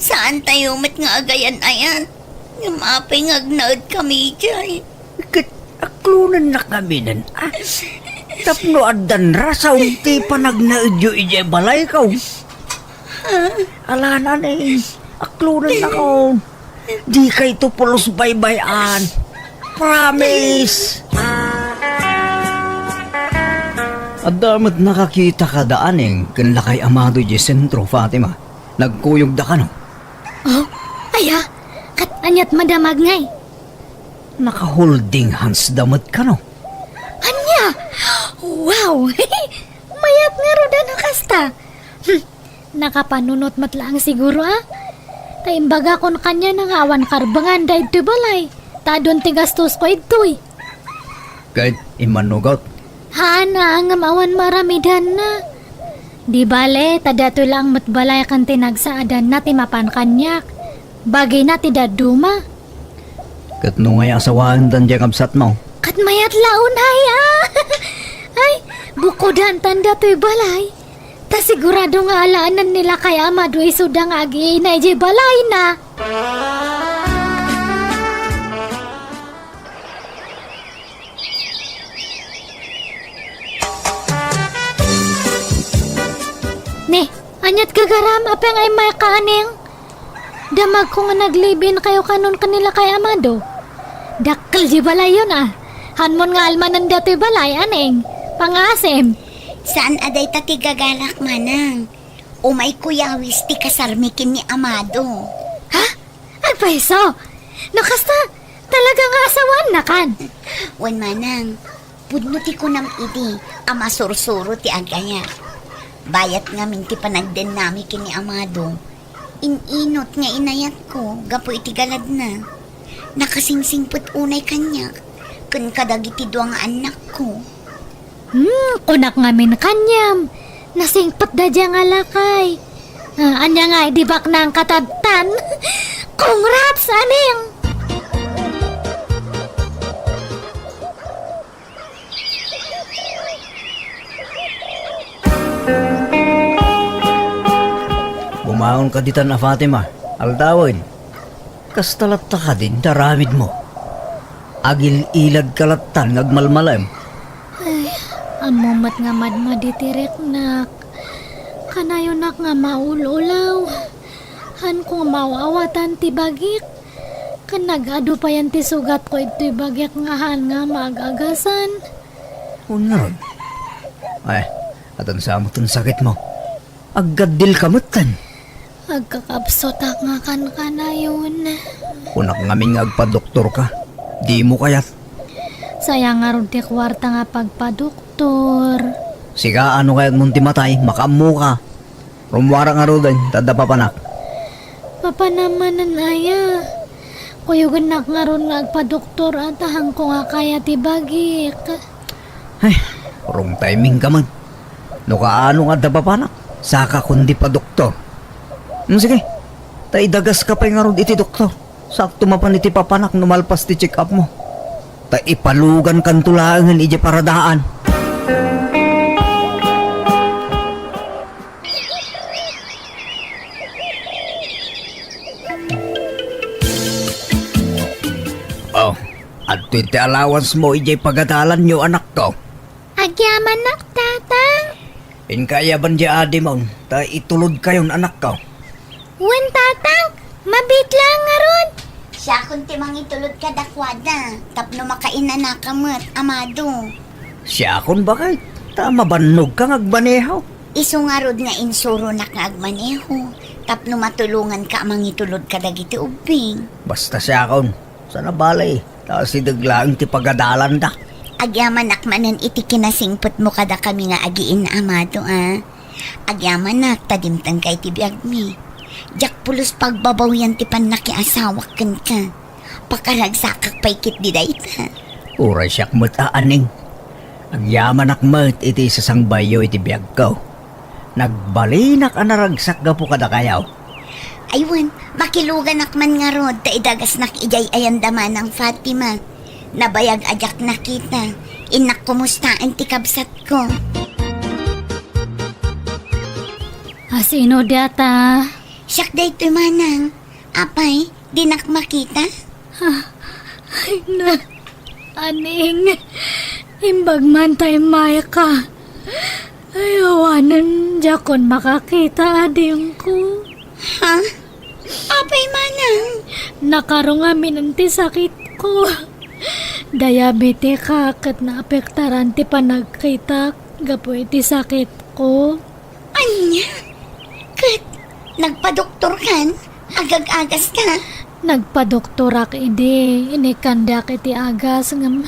Saan tayo met nga agayan-ayan? Ngem apay nga agnaed kami idiay? Ket aklonennak ngamin, a? Tapno addan rason ti panagnaedyo idiay balayko. Alana ni, aklonennakon. Dikayto pulos baybay-an. Promise! Adda met nakakita kada Aneng ken Lakay Amado idiay sentro, Fatima. Nagkuyogda kano? Oh, aya? Ket aniat madamag ngay? Naka-holding hands da met kano? Ania? Wow! Mayat ngarud a no kasta. Hmm, nakapanunot met laeng siguro a. Ta imbagakon kaniana nga awan karbengan daytoy balay. Ta adun ti gastosko idtoy. Ket immanugot? Haan a, ngem awan maaramidanna. Di bale, ta daytoy laeng met balay ken ti nagsaadanna ti mapan kaniak. Bagina ti dadduma. Ket no ngay asawaendan diay kabsatmo? Ket mayat la unay a. Ay, bukodantan daytoy balay. Ta sigurado nga alaenen ni Lakay Amado isuda nga agiina idiay balayna. Ne, aniat gagaram, apay nga immayka, Aneng? Damagko nga nag-live-in kayo kanon ken ni Lakay Amado. Dakkel diay balayyon a. Hanmon nga almanen daytoy balay, Aneng. Pangasem. Saan a dayta ti gagarak, Manang. Umayko yawis ti kasarmi ken ni Amado. Ha? Agpayso! No kasta, talaga nga asawaennakan. Wen, Manang, pudno ti kunam idi a masursuro ti agayat. Bayat ngamin ti panagdennami ken ni Amado. In-inut nga inayatko gapu iti galadna. Nakasingsingpet unay kaniak ken kadagiti dua nga annakko. Hmm, kunak ngamin kaniam. Nasingpet daydiay nga lakay. Ah, ania nga, di baknang katadtan? Congrats, Aneng! Bumaonka ditan a Fatima, aldawen. Kasta latta kadin ti aramidmo. Agil-iladka lattan nga agmalmalem. Ay, ammo met nga madmadi ti riknak. Kanayonak nga maul-ulaw. Haanko nga maaw-awatan ti bagik. Ken nag-adu payen ti sugatko idtoy bagik nga haan nga maag-agasan. Unnon? Ay, addan sa met ti sakitmo. Aggaddilka metten. Agkakabsutak nga kankanayon. Kunak ngamin nga agpadoktorka. Dimo kayat? Sayang ngarud ti kuarta nga pagpadoktor. Sika, no kayatmon ti matay, makaammoka. Rummuarak ngaruden, ta adda papanak. Papanam manen aya? Kuyogennak ngarud nga agpadoktor a ta haanko nga kaya ti bagik. Ay, wrong timing ka met. No kaano nga adda papanak, saka kundi padoktor. Hmm, sige, ta idagaska pay ngarud iti doktor. Sakto mapan iti papanak no malpas ti check-up mo. Ta ipalugankanto laengen idiay paradaan. Oh, adtoy ti allowance mo idiay pagadalanyo, anakko. Agyamanak, Tatang. Inkaayaban diay adimon, ta itulodkayon, anakko. Wen, Tatang, mabiit laeng ngarud. Siakon ti mangitulod kadakuada, tapno makainanaka met, Amado. Siakon, baket, ta mabannogka nga agmaneho. Isu ngarud nga insuronak nga agmaneho, tapno matulonganka a mangitulod kadagiti ubbing. Basta siakon, saan a bale, ta asideg laeng ti pagadalanda. Agyamanak manen iti kinasingpetmo kadakami nga agiinna, Amado, a. Agyamanak ta dimtengka iti biagmi. Diak pulos pagbabawian ti pannakiasawak kenka. Pakaragsakak pay ketdi dayta. Uray siak met a, Aneng. Agyamanak met iti sasangbayyo iti biagko. Nagbalinak a naragsak gapu kadakayo. Ay wen, makiluganak man ngarud ta idagasnak idiay ayanda Manang Fatima. Nabayag a diak nakita, Innak kumustaen ti kabsatko. A, sino diata? Siak daytoy, manang. Apay, dinak makita? Ah, ay na, Aning, imbag man ta immayka. Ay, awanen diakon makakita, adingko. Ha? Apay, manang? Nakarong aminen ti sakitko. Diabetika ket naapektaran ti panagkitak gapu iti sakitko. Ania? Ket nagpadoktorkan? Agag-agaska? Nagpadoktorak idi, inikandiak iti agas ngem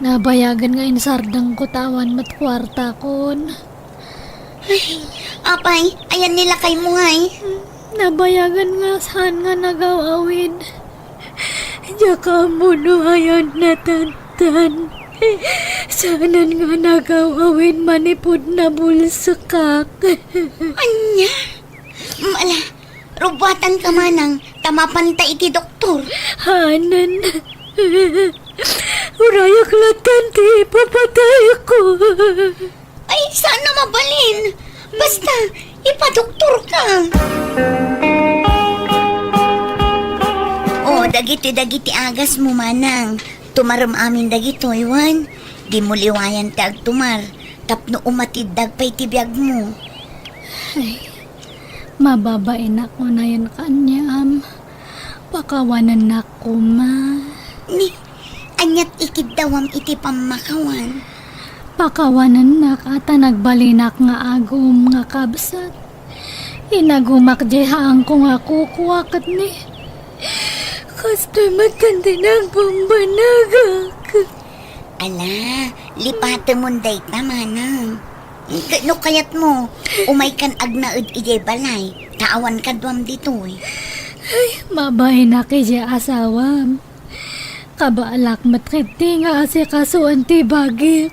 nabayagen nga insardengko ta awan met kuartakon. Ay, apay, ayan ni lakaymo ngay? Nabayagen nga saan nga nagaw-awid. Diak ammo no ayan natantan. Saanen nga nagaw-awid manipud nabulsekak. Ania? Mala, rubuatanka manang ta mapanta iti doktor. Hanen. Urayak latta ti ipapatayko. Ay, saan a mabalin. Basta, ipadoktorka. O, dagiti, dagiti agasmo, manang. Tumarem amin dagitoy, wen. Dimo liwayan ti agtumar, tapno umatiddag pay ti biagmo. Ay, mababainak unayen kaniam. Pakawanennak koma. Ni, aniat ikiddawam iti pammakawan? Pakawanennak a ta nagbalinak nga agum nga kabsat. Inagumak diay haangko nga kukua ket ni, kastoy met ti nagbambanagak. Ala, lipatemon dayta, manang. Ket no kayatmo, umaykan agnaed idiay balay, ta awan kaduam ditoy. Ay, mabainak idiay asawam. Kabaalak met ketdi nga asikasuen ti bagik.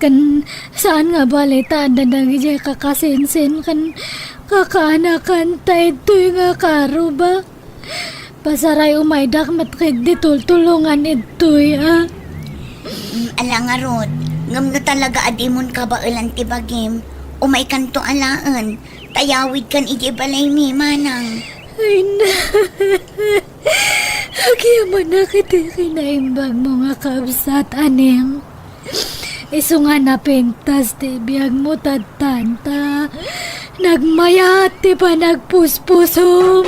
Ken saan nga bali ta adda dagidiay kakasinsin ken kakaanakan ta idtoy nga karubak. Pasaray umaydak met ketdi tultulongan idtoy, a. Mm, ala ngarud, ngem no talaga a dimon kabaelan ti bagim, umaykanto alaen, ta yawidkan idiay balaymi, manang. Ay na. Agyamanak iti kinaimbagmo nga kabsat, Aning. Isu nga napintas ti biagmo tattanta, nagmayat ti panagpuspusom.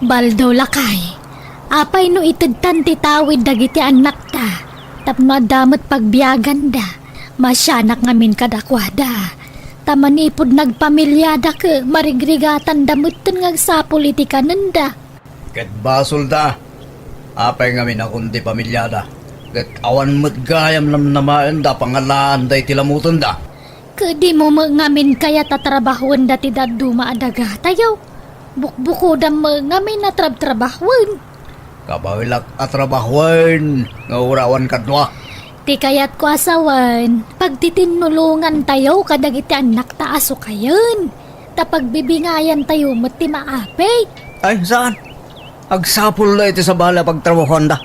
Baldo, lakay, apay no itedtan ti tawid dagiti annakta tapno adda met pagbiaganda? Masianak ngamin kadakuada. Ta manipud nagpamiliada ket marigrigatanda metten nga agsapul iti kanenda. Ket basolda. Apay ngamin a kundi pamiliada, ket awan met gayam namnamaenda a pangalaanda iti lamutenda. Ket dimo met ngamin kayat a trabahoenda ti dadduma a dagatayo? Bukbukodam met ngamin a trabtrabahoen. Kabaelak a trabahoen nga urawan kadua. Ti kayatko a sawen, pagtitinulongantayo kadagiti annakta a sukayen, ta pagbibingayantayo met ti maapit. Ay, saan? Agsapulda iti sabali a pagtrabahoanda.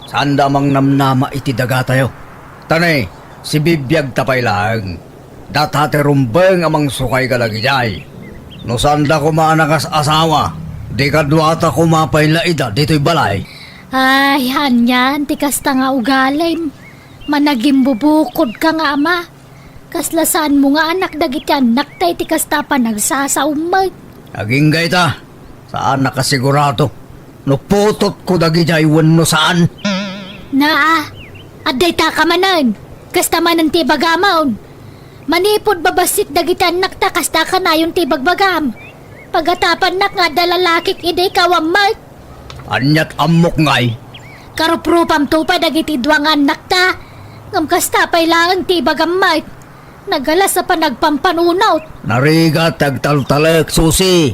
Saanda a mangnamnama iti dagatayo. Ta ne, sibibiagta pay laeng. Data ti rumbeng a mangsukay kadagidiay. No saanda koma a nakas-asawa, di kaduata koma pay la ida ditoy balay. Ay, anian ti kasta nga ugalim. Managimbubukodka nga ama. Kasla saanmo nga anak dagiti annakta iti kasta a panagsasaom met. Agingga ita, saan a kasigurado no putotko dagidiay wenno saan. Naa, adda ita ka manen. Kasta manen ti ibagamon. Manipud babassit dagiti annakta, kasta kanayon ti ibagbagam. Pagatapannak nga adda lalakik idi ikaw a met. Aniat ammok ngay? Karuprupamto pay dagiti dua nga annakta. Ngem kasta pay laeng ti ibagam met. Nagalas a panagpampanunot. Narigat ti agtaltalek, Susi.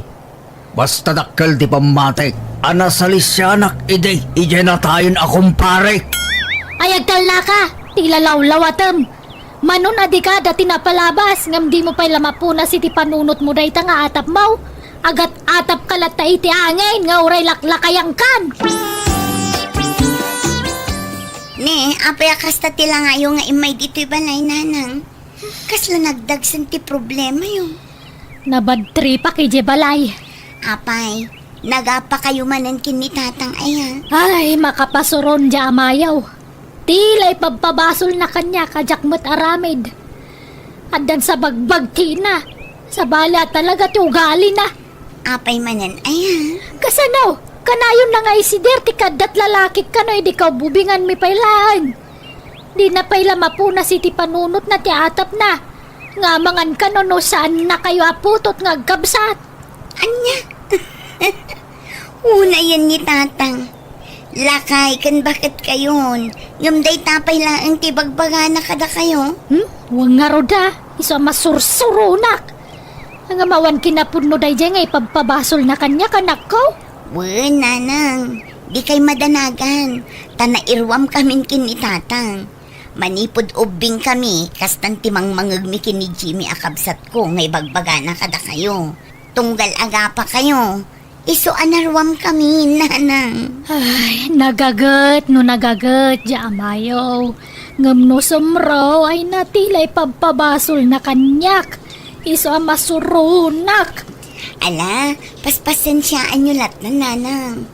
Basta dakkel ti pammatik a nasalisianak idi idiay natayen a kumparek. Ay, agtalnaka, ti lalawlawatem. Manon a dika dati napalabas, ngem dimo pay la mapunas iti panunotmo dayta nga atapmo. Agat-atapka latta iti angin nga uray laklakayankan. Ne, apay a kasta ti langayo nga immay ditoy balay, Nanang? Kasla nagdagsen ti problemayo? Nabadtripak idiay balay. Apay, nagapakayo manen ken ni Tatang aya? Ay, makapasuron diay amayo. Ti la ipabpabasolna kaniak a diak met aramid. Addan sa bagbagtina. Sabali a talaga ti ugalina. Apay manen aya? Kasano? Kanayonna nga isider ti kaaddat lalakik kano idi kaububinganmi pay laeng. Dina pay la mapunas iti panunotna ti atapna. Nga amangan kano no saannakayo a putot nga agkabsat. Ania? Unayen ni Tatang. Lakay ken baketkayon, ngem dayta pay laeng ti bagbagana kadakayo? Hmm? Wen ngarud a, isu a masursuronak. Ngem awan kinapudno daydiay nga ipabpabasolna kaniak, anakko? Wen, Nanang, dikay madanagan, ta nairuamkamin ken ni Tatang. Manipud ubbingkami, kastan ti mangmangegmi ken ni Jimmy a kabsatko nga ibagbagana kadakayo. Tunggal agapakayo, isu a naruamkami, Nanang. Ay, nagaget no nagaget diay amayo. Ngem no sumro, ay natila ipabpabasolna kaniak. Isu a masuronak. Ala, paspasensiaanyo lattan, Nanang.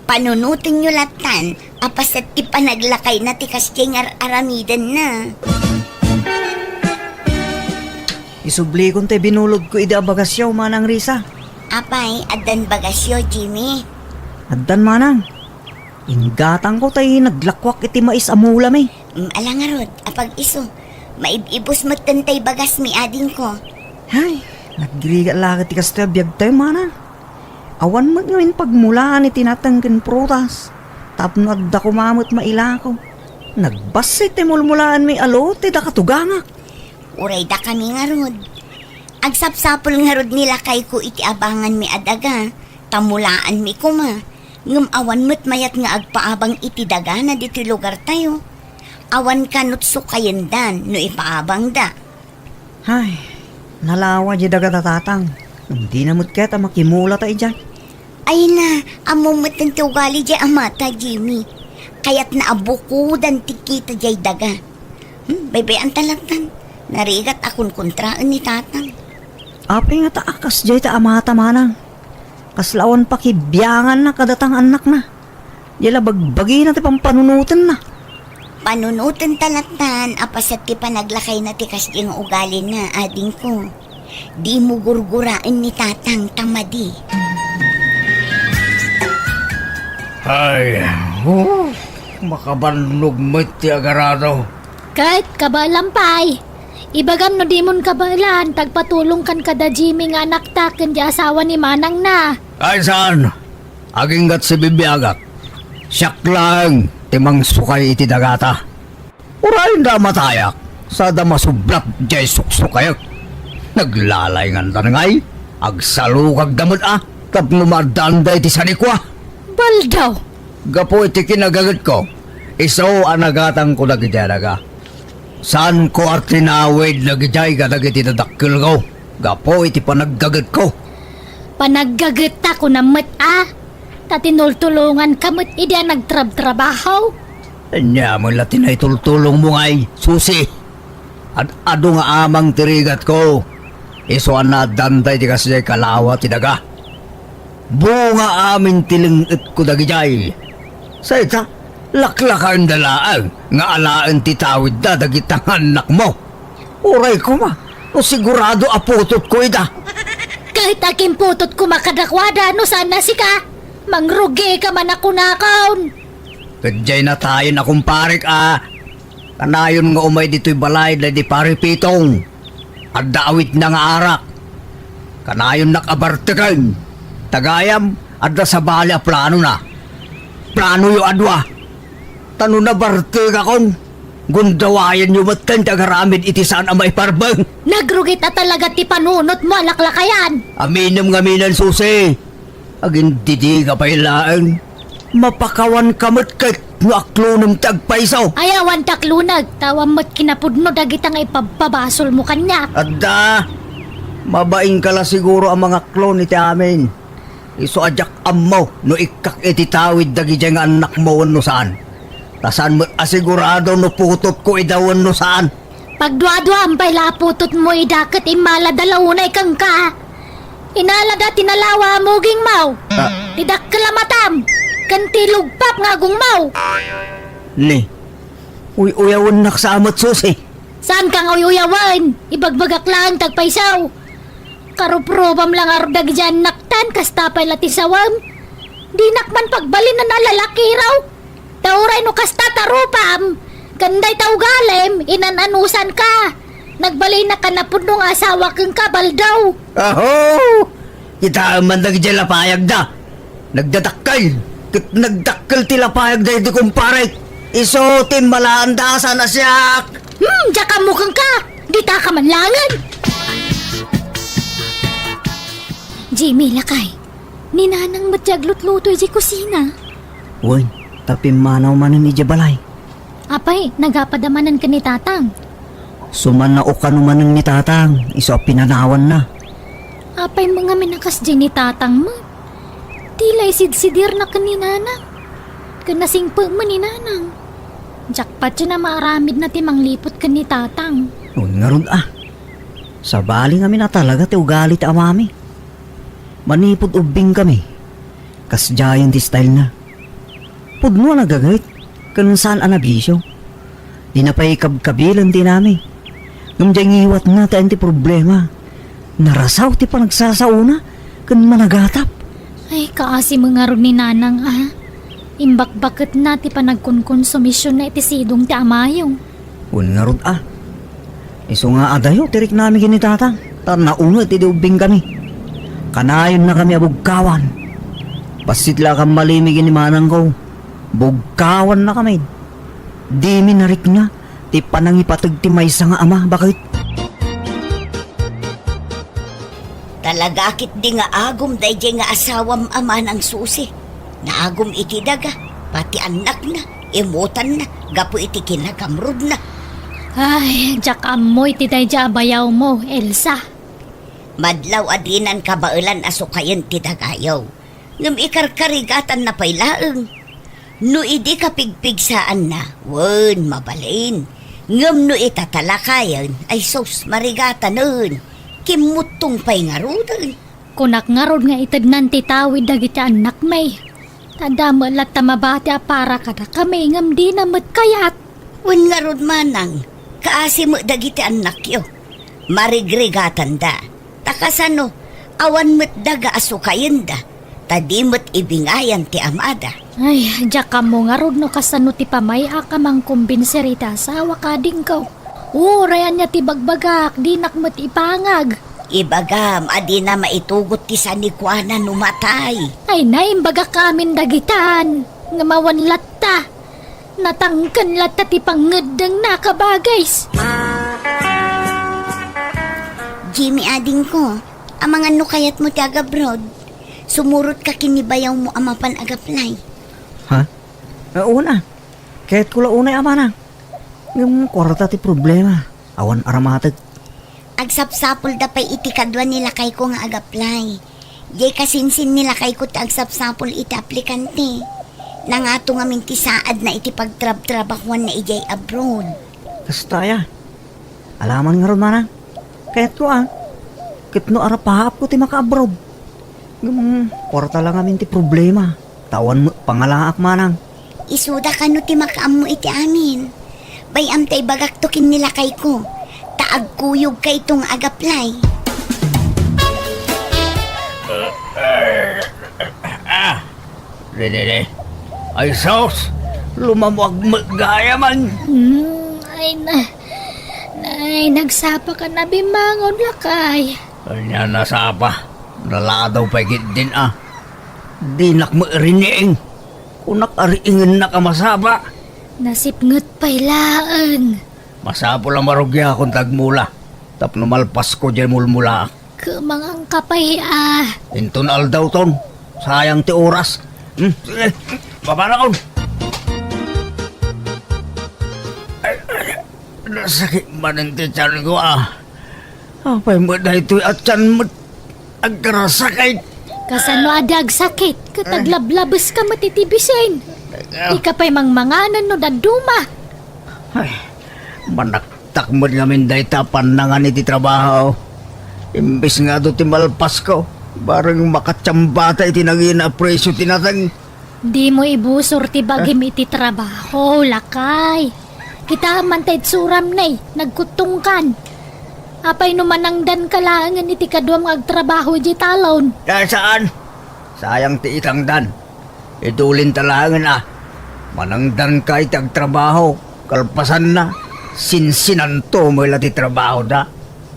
Panunotenyo lattan a paset ti panaglakayna ti kasdiay nga ar-aramidenna. Isublikon ti binulodko idi a bagasyo, Manang Risa. Apay, addan bagasyo, Jimmy? Addan, Manang. Inggatangko tay naglakuak iti mais a mulami. Mm, ala ngarud, apag-isu. Maib-ibus metten tay bagasmi, adingko. Hay, nagrigat la ket ti kastoy a biagtayo, Manang. Awan met ngamin pagmulaan iti nateng ken prutas, tapno adda koma met mailako. Nagbassit ti mulmulaanmi a lote da katugangak. Uray dakami ngarud. Agsapsapul ngarud ni lakayko iti abanganmi a daga, ta mulaanmi koma. Ngem awan met mayat nga agpaabang iti dagana ditoy lugartayo. Awan kanut sukayendan no ipaabangda. Hay, nalawa diay daga da, Tatang. Ngem dina met ket a makimulata idiay. Ay na, ammo met ti ugali diay amata, Jimmy. Kayatna a bukodan ti kita diay daga. Hmm, baybay-anta lattan. Narigat a kunkontraen ni Tatang. Apay ngata a kasdiay ti amata, Manang? Kasla awan pakibianganna kadata nga annakna. Diay la bagbagina ti pampanunotenna. Panunotenta lattan a paset ti panaglakayna ti kasdiay nga ugalina, adingko. Dimo gurguraen ni Tatang ta madi. Ay, oh, makabannog met ti agarado. Ket kabaelam pay, ibagam no dimon kabaelan, ta agpatulongkan kada Jimmy nga anakta ken diay asawa ni manangna. Ay, saan? Aginggat sibibiagak. Siak laeng ti mangsukay iti dagata. Uray da matayak, sada masublat diay suksukayek. Naglalaynganda ngay, agsalukagda met a, tapno maaddaanda iti sanikua. Baldaw! Gapu iti kinagagetko, isu a nagatangko dagidiay daga. Saanko a tinawid dagidiay kadagiti dadakkelko gapu iti panaggagetko. Panaggagetta kunam met a, ta tinultulonganka met idi a nagtrabtrabaho. Ania met la ti naitultulongmo ngay, Susi? Ad-adu nga amang ti rigatko, isu a naaddanta iti kasdiay kalawa ti daga. Bunga amin ti leng-etko dagidiay. Sayta, laklakaenda laeng nga alaen ti tawidda dagita nga annakmo. Uray koma, no sigurado a putotko ida. Ket agimputotko koma kadakuada no saan a sika, mangrugika man a kunakon. Ket diay natayen a kumparek a, kanayon nga umay ditoy balay daydi Pari Pitong. Adda awitna nga arak. Kanayonnak a barteken. Ta gayam, adda sabali a planona. Planoyo a dua. Ta no nabartekakon, gundawayanyo metten ti agaramid iti saan a maiparbeng. Nagrugit a talaga ti panunotmo a laklakayan. Aminem ngaminen, Susi. Agindidika pay laeng. Mapakawanka met ket no aklonem ti agpayso. Ay, awan ti akloneg, ta awan met kinapudno dagita nga ipabpabasolmo kaniak. Adda, Mabainka la siguro a mangaklo iti amin. Isu a diak ammo no ikkak iti tawid dagidiay nga annakmo wenno saan. Ta saan met a sigurado no putotko ida wenno saan. Pagduaduam pay la a putotmo ida ket immalada la unay kenka. Inalada ti nalawa a mugingmo. Ah. Ti dakkel a matam, ken ti lugpap nga agongmo. Ni, uy-uyawennak sa amet, Susi. Saanka nga uy-uyawen? Ibagbagak laeng ti agpayso. Karuprupam la ngarud dagidiay annaktan, kasta pay la ti sawem. Dinak man pagbalin a nalalakiraw. Ta uray no kasta ta rupam, ken dayta ugalim, inan-anusanka. Nagbalinak a napudno nga asawa kenka, Baldaw. Aho! Kitaem man dagidiay lapayagda. Nagdadakkel, ket nagdakkel ti lapayagda iti kumparek. Isu ti immalaanda a saan a siak. Hmm, diak ammo kenka. Ditaka man laengen. Jimmy, lakay. Ni Nanang met ti aglutluto idiay kusina. Wen, ta pimmanaw manen idiay balay. Apay, nagapada manen ken ni Tatang? Sumannao kano manen ni Tatang, isu a pinanawanna. Apay met ngamin a kasdiay ni Tatang met? Ti la isidsidirna ken ni Nanang. Ken nasingpet met ni Nanang. Diak patien a maaramidna ti mangliput ken ni Tatang. Wen ngarud a. Sabali ngamin a talaga ti ugali ti amami. Manipud ubbingkami, kasdiayen ti stylena. Pudno a nagaget, ken saan a nabisio. Dina pay kabkabilen ti inami. Ngem diay ngiwatna ti ayan ti problema. Narasaw ti panagsasaona ken managatap. Ay, kaasi met ngarud ni Nanang a. Imbakbaketna ti panagkonkonsumision iti sidong ti amayo. Wen ngarud a. Isu nga adayo ti riknami ken ni Tatang, ta naunget idi ubbingkami. Kanayonnakami a bugkawan. Bassit la a kammalimi ken ni manangko. Bugkawannakami. Dimi narikna ti panangipateg ti maysa nga ama, baket. Talaga ketdi nga agum daydiay nga asawam a manang Susi. Naagum iti daga, pati annakna, imutanna, gapu iti kinagamrudna. Ay, diak ammo iti daydiay a bayawmo, Elsa. Madlaw a dinan kabaelan a sukayen ti dagayo. Ngem ikarkarigatanna pay laeng. No idi kapigpigsaanna, wen, mabalin. Ngem no itatalakayen, ay sus, marigatanen. Kimmuttong pay ngaruden. Kunak ngarud nga itednan ti tawid dagiti annakmi. Ta adda met latta mabati a para kadakami ngem dina met kayat. Wen ngarud manang, kaasi met dagiti annakyo. Marigrigatanda. Ta kasano, awan met daga a sukayenda, ta di met ibingayan ti amada. Ay, diak ammo ngarud no kasano ti pamay-ak a mangkombinsir iti asawak, adingko. Uray ania ti bagbagak, dinak met ipangag. Ibagam a dina maitugot ti sanikuana no matay. Ay, naimbagak amin dagitan. Ngem awan latta. Natangken latta ti pangngeddengna, kabagays. Jimmy, adingko, amangan no kayatmo ti agabroad. Sumurotka ken ni bayawmo a mapan agaplay. Ha? Ah, una. Kayatko la unay a manang. Ngem kuarta ti problema. Awan aramatek. Agsapsapulda pay iti kadua ni lakayko nga agaplay. Diay kasinsin ni lakayko ti agsapsapul iti aplikante. Nangato ngamin ti saadna iti pagtrabtrabahuanna idiay abroad. Kasta aya. Alaman ngarud manang. Kayatko a. Ket no arapaapko ti makaabroad. Ngem, kuarta la ngamin ti problema. Ta awan met pangalaak manang. Isuda kano ti makaammo iti amin. Bay-am ta ibagakto ken ni lakayko. Ta agkuyogkayto nga agaplay. Ah, dede. Ay sus, lumamuag met gayam. Hmm, ay na. Nay, nagsapa ka na bimangon, lakay. Ania nasapa? Naladaw pay ketdin a. Dinak mairiing. Kunak a riingennak a masapa. Nasipnget pay laeng. Masapul a marugiakon ti agmula. Tapno malpasko diay mulmulaak. Kemangangka pay a. Inton aldawton. Sayang ti oras. Hmm, sige. Babanakon. Ay, ay, nasakit manen ti tiyanko a. Apay met daytoy a tian met agkarasakit? Kasano a di agsakit ket aglablabeska met iti bisin? Dika pay mangmanganen no dadduma. Ay, manaktak met ngamin dayta a pannangan iti trabaho. Imbes nga adu ti malpasko, bareng makatiambata iti nangina a presio ti nateng. Dimo ibusor ti bagim iti trabaho, lakay. Kitaem man ta itsuram, ne, nagkuttongkan. Apay no manangdanka laengen iti kaduam nga agtrabaho idiay talon? Ah, saan? Sayang ti itangdan. Idulinta laengen a. Manangdanka iti agtrabaho. Kalpasanna, sinsinanto met la ti trabahoda.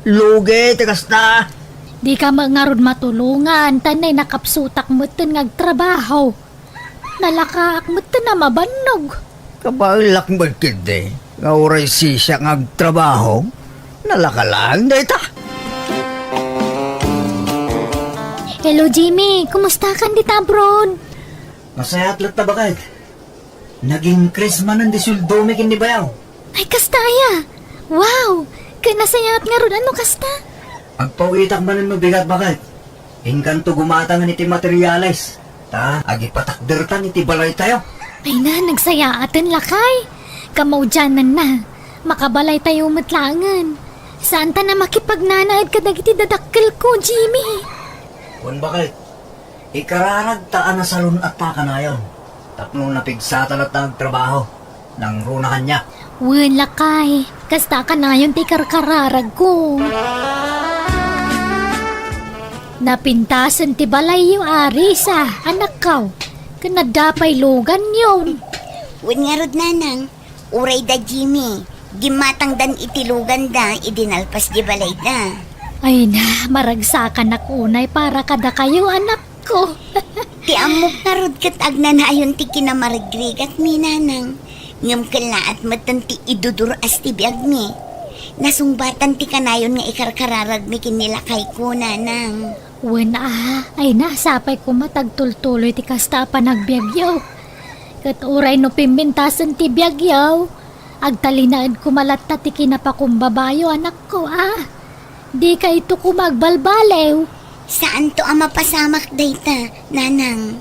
Lugi ti kasta. Dika met ngarud matulongan, ta ne, nakapsutak metten nga agtrabaho. Nalakaak metten a mabannog. Kabaelak met ketdi nga uray sisiak nga agtrabaho, nalaka laeng dayta. Hello, Jimmy. Kumustakan dita abroad? Nasayaat latta, baket. Nag-increase manen ti sueldomi ken ni bayaw. Ay, kasta aya? Wow! Ket nasayaat ngarud a no kasta? Agpaw-itak manen no bigat, baket. Inkanto gumatangen iti materiales, ta agipatakdertan iti balaytayo. Ay na, nagsayaaten, lakay. Kamaudiananna, makabalaytayo met laengen. Saantan a makipagnanaed kadagiti dadakkelko, Jimmy. Wen, baket. Ikararagta a nasalun-atta kanayon tapno napigsata latta nga agtrabaho. Nangruna kaniak. Wen, lakay, kasta kanayon ti ikarkararagko. Napintasen ti balayyo, Arisa, anakko, ken adda pay luganyo. Wen ngarud, nanang, uray da Jimmy, gimmatangdan iti luganda idi nalpas di balayda. Ay na, maragsakanak unay para kadakayo, anakko. Ti ammok ngarud ket agnanayon ti kinamarigrigat ni nanang. Ngem kellaat metten ti idudur-as ti biagmi. Nasungbatan ti kanayon nga ikarkararagmi ken ni lakayko, nanang. Wen a, ay na, sapay koma ta agtultuloy ti kasta a panagbiagyo. Ket uray no pimpintasen ti biagyo, agtalinaed koma latta ti kinapakumbabayo, anakko, a. Dikayto koma agbalbaliw. Saanto a mapasamak dayta, nanang.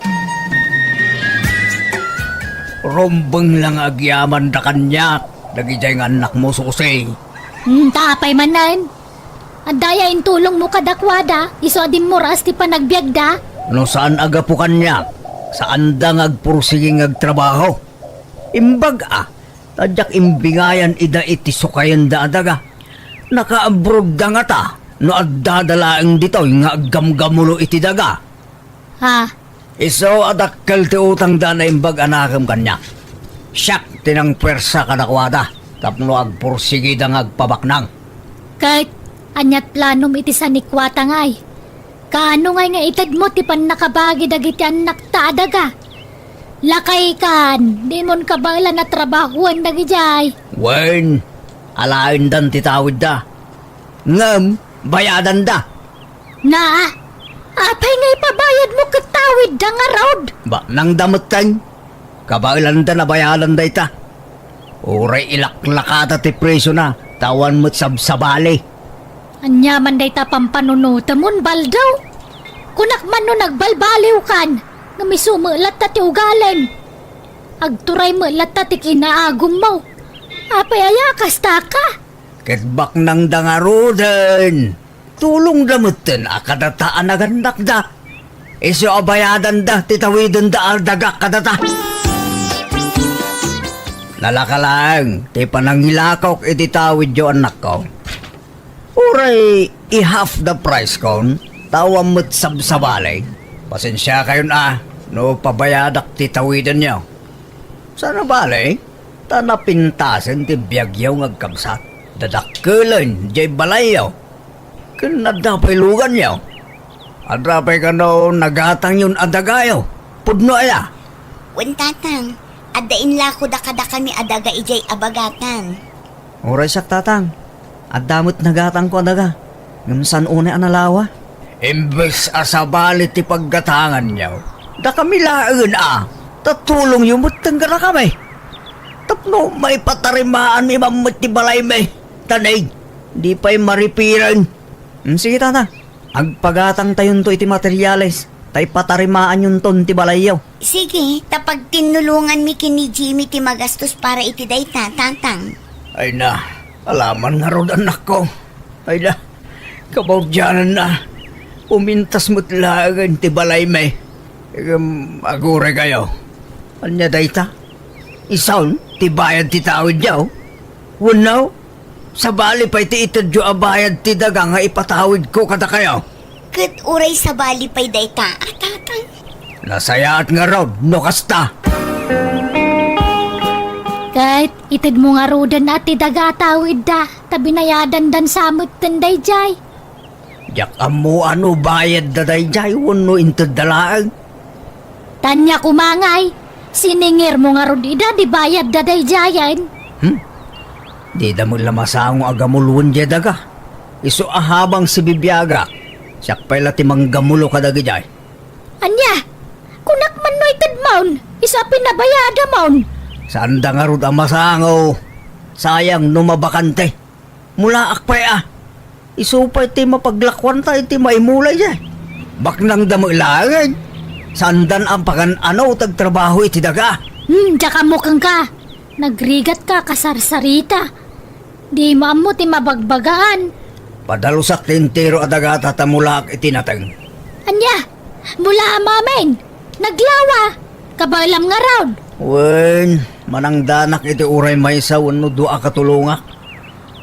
Rumbeng la nga agyamanda kaniak dagidiay nga annakmo, Susi. Hmm, ta apay manen? Adda aya intulongmo kadakuada, isu a dimmuras ti panagbiagda? No saan a gapu kaniak, saanda nga agpursigi nga agtrabaho. Imbag a, ta diak imbingayan ida iti sukayenda a daga. Nakaabroadda ngata no addada laeng ditoy nga aggamgamulo iti daga. Ha? Isu a dakkel ti utangda a naimbag a nakem kaniak. Siak ti nangpuersa kadakuada tapno agpursigida nga agpabaknang. Ket aniat planom iti sanikuatangay? Kaano ngay nga itedmo ti pannakabagi dagiti annakta a daga? Lakaykan, dimon kabaelan a trabahoen dagidiay. Wen, alaendan ti tawidda. Ngem, bayadanda. Na, apay nga ipabayadmo ket tawidda ngarud? Baknangda metten. Kabaelanda a bayadan dayta. Uray ilaklakada ti presiona, ta awan met sabsabali. Ania man dayta pampanunotemon, Baldaw? Kunak man no nagbalbaliwkan, ngem isu met latta ti ugalem. Agturay met latta ti kinaagummo. Apay aya a kastaka? Ket baknangda ngaruden. Tulongda metten a kadata a nagannakda. Isu a bayadanda ti tawidenda a dagak kadata. Nalaka laeng ti panangilakok iti tawidyo, annakko. Uray i-half the price kon, ta awan met sabsabali. Pasensiakayon a no pabayadak ti tawidenyo. Saan a bale, ta napintasen ti biagyo nga agkabsat. Dadakkelen diay balayyo. Ken adda pay luganyo. Adda pay kano nagatangyon a dagayo. Pudno aya? Wen, tatang, adda inlakoda kadakami a daga idiay abagatan. Uray siak, tatang. Adda met nagatangko a daga. Ngem saan unay a nalawa? Imbes a sabali ti paggatanganyo, dakami laengen a, ta tulongyo metten kadakami. Tapno maipatarimaanmi man met ti balaymi, ta nay, di pay maripiren. Mm, sige, tata. Agpagatangtayonto iti materiales, ta ipatarimaanyonton ti balayyo. Sige, ta pagtinnulonganmi ken ni Jimmy ti magastos para iti dayta, tatang. Ay na, alaman ngarud, annakko. Ay na, kabaudiananna. Umintas met laengen ti balaymi. Ngem aguray kayo. Ania dayta? Isun ti bayad ti tawidyo? Wenno, sabali pay ti itedyo a bayad ti daga nga ipatawidko kadakayo? Ket uray sabali pay dayta a, tatang? Nasayaat ngarud no kasta. Ket itedmo ngaruden a ti daga a tawidda, ta binayadandan sa metten daydiay. Diak ammo a no bayadda daydiay wenno intedda laeng. Ania koma ngay, siningirmo ngarud ida ti bayadda daydiayen? Hmm? Dida met la masango a gamuloen diay daga. Isu a habang sibibiagak, siak pay la ti manggamulo kadagidiay. Ania? Kunak man no itedmon, isu a pinabayadamon. Saanda ngarud a masango. Sayang no mabakante. Mulaak pay a. Isu pay ti mapaglakuanta iti maimula idiay. Baknangda met laengen. Saandan a pagan-ano ti agtrabaho iti daga. Hmm, diak ammo kenka. Nagrigatka, kasarsarita. Dimo ammo ti mabagbagaan. Padalusak ti entero a dagata ta mulaak iti nateng. Ania? Mulaam amin? Naglawa? Kabaelam ngarud? Wen, manangdanak iti uray maysa wenno dua a katulongak.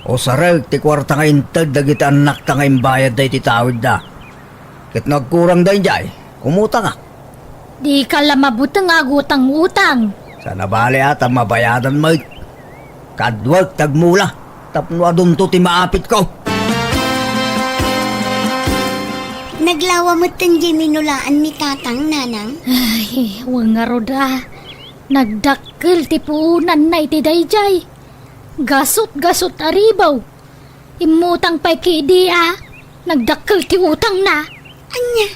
Usarek ti kuarta nga inted dagiti annakta nga imbayadda iti tawidda. Ket no agkurang daydiay, umutangak. Dika la mabuteng a agutang-utang. Saan a bale a ta mabayadan met. Kaduak ti agmula tapno adunto ti maapitko. Naglawa metten diay minulaan ni Tatang, Nanang? Ay, wen ngarud a. Nagdakkel ti puonanna iti daydiay. Gasut-gasut a ribaw. Immutang pay kadi a nagdakkel ti utangna. Ania?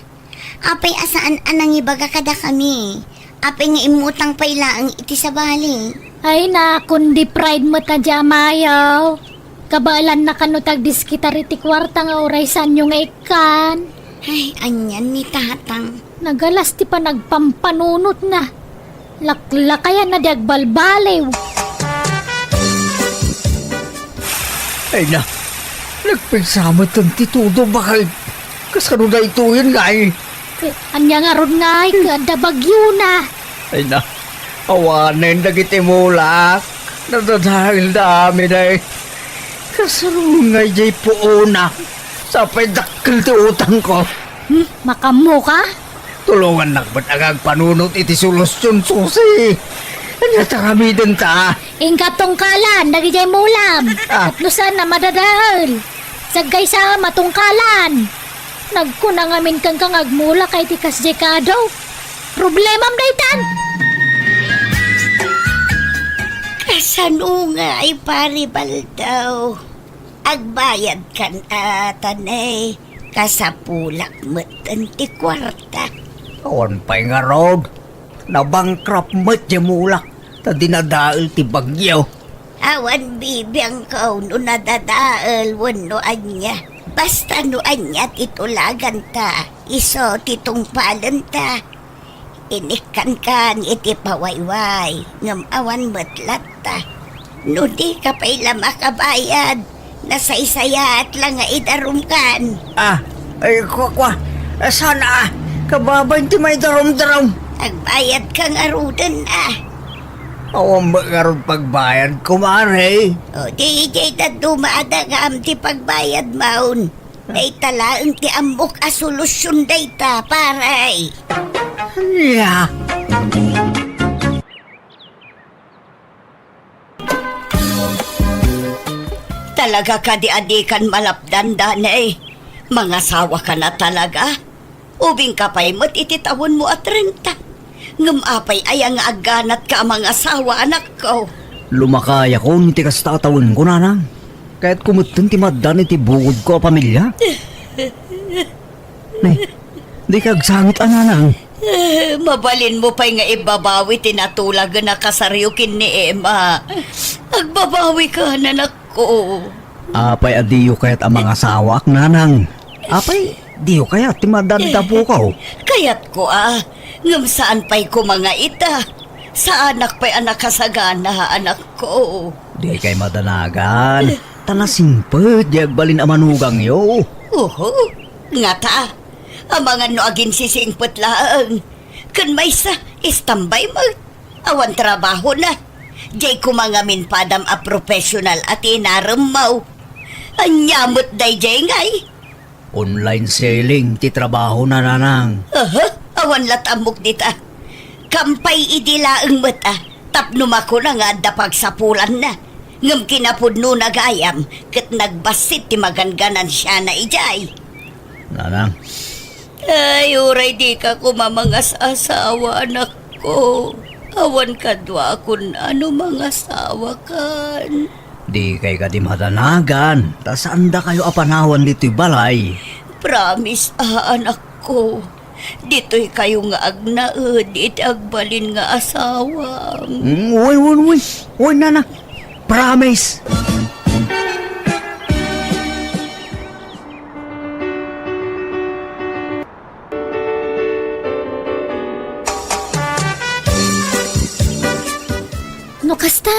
Apay a saan a nangibaga kadakami? Apay nga immutang pay laeng iti sabali? Ay na, kundi pride met a di amayo. Kabaelanna kano ti agdiskitar iti kuarta nga uray saanyo nga ikkan. Ay, anian ni Tatang. Nagalas ti panagpampanunotna. Laklakayan a di agbalbaliw. Ay na, nagpigsa metten ti todo, bakit? Kasano daytoyen ngay? K-, ania ngarud ngay, ket adda bagyona? Ay na, awanen dagiti mulak. Nadadaelda amin ay. Kasano ngay diay puonak? Sapay dakkel ti utangko. Hmm, makammoka? Tulongannak met a agpanunot iti solusion, Susi. Ania ti aramidenta? Inka tungkalan dagidiay mulam. Ah. Tapno saan a madadael. Saggaysa a matungkalan. Nagkuna ngamin kenka nga agmulaka iti kasdiay kado. Problemam daytan. Kasano ngay, Pari Baldaw? Agbayadkan a, tanay, kasapulak metten ti kuarta. Awan pay ngarud, nabankrupt met diay mulak ta dinadael ti bagyo. Awan bibiangko no nadadael wenno ania. Basta no ania ti tulaganta, isu ti tungpalenta. Inikkankan iti pawayway, ngem awan met latta. No dika pay la makabayad, nasaysayaat la nga idarumkan. Ah, ay, kua, kua. Ah, saan a? Kababain ti maidarumdarum. Agbayadka ngaruden a. Awan met ngarud pagbayad, kumare. O, di, di dadduma a dagam ti pagbayadmon. Dayta laeng ti ammok a solusion dayta, pare. Ania? Talaga kadi a dikan malapdan, Danay? Mangasawa ka na talaga? Ubing ka pay met iti tawenmo a trenta. Ngem apay aya nga agganatka a mangasawa, anakko? Lumakayakon iti kasta a tawenko, nanang. Kayatko metten ti maaddan iti bukodko a pamilia. Nay, dika agsangit a, nanang. Eh, mabalinmo pay nga ibabawi ti natulagen a kasaryo ken ni Emma. Agbabawika, anakko. Apay a diyo kayat a mangasawaak, nanang? Apay, diyo kayat ti madaddapukaw? Kayatko a, ngem saan pay koma nga ita. Saanak pay a nakasagana, anakko. Dikay madanagan. Ta nasingpet diay agbalin a manugangyo. Uho, ngata, amangan no aginsisingpet laeng. Ken maysa, istambay met. Awan trabahona. Diay koma ngamin padam a professional a tinaremmo. Ania met daydiay ngay? Online selling ti trabahona, nanang. Aha, awan la't ammok dita. Kampay idi laeng met a, tapno makuna nga adda pagsapulanna. Ngem kinapudnona gayam, ket nagbassit ti maganganansiana idiay. Nanang. Ay, uray dika koma mangas-asawa, anakko. Awan kaduakon a no mangasawakan. Dikay kadi madanagan, ta saandakayo a panawan ditoy balay. Promise a, anakko. Ditoykayo nga agnaed iti agbalin nga asawam. Mm, wen, wen, wen. Wen, nana. Promise. No kasta,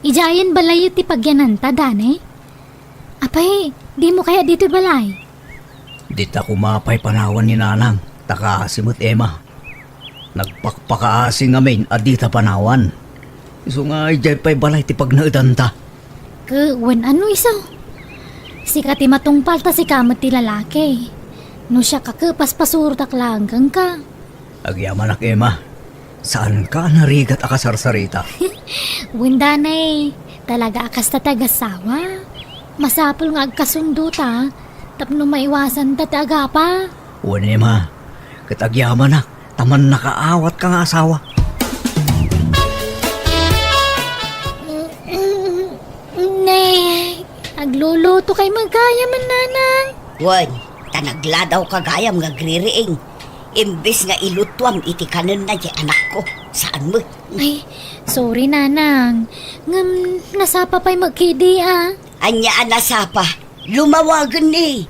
idiayen balayyo ti pagyananta, Danay? Apay, dimo kayat ditoy balay? Dita koma pay panawan ni Nanang, ta kaasi met, Emma. Nagpakpakaasi ngamin a dita panawan. Isu nga idiay pay balay ti pagnaedanta. Ke, wen ano isu? Sika ti matungpal ta sika met ti lalaki. No siak a ke, paspasurotak laeng kenka. Agyamanak, Emma. Saanka a narigat a kasarsarita. Wen, Danay, talaga a kasta ti agassawa. Masapul nga agkasundo ta, tapno maiwasan ta ti agapa. Wen, Emma, ket agyamanak, ta mannakaawatka nga asawa. Ne, aglulutokay met gayam, Nanang. Wen, ta nagladawka gayam nga agririing. Imbes nga ilutuam iti kanenna diay anakko, saan met. Ay, sorry, Nanang. Ngem nasapa pay met ketdi a. Ania a nasapa? Lumawagen ni.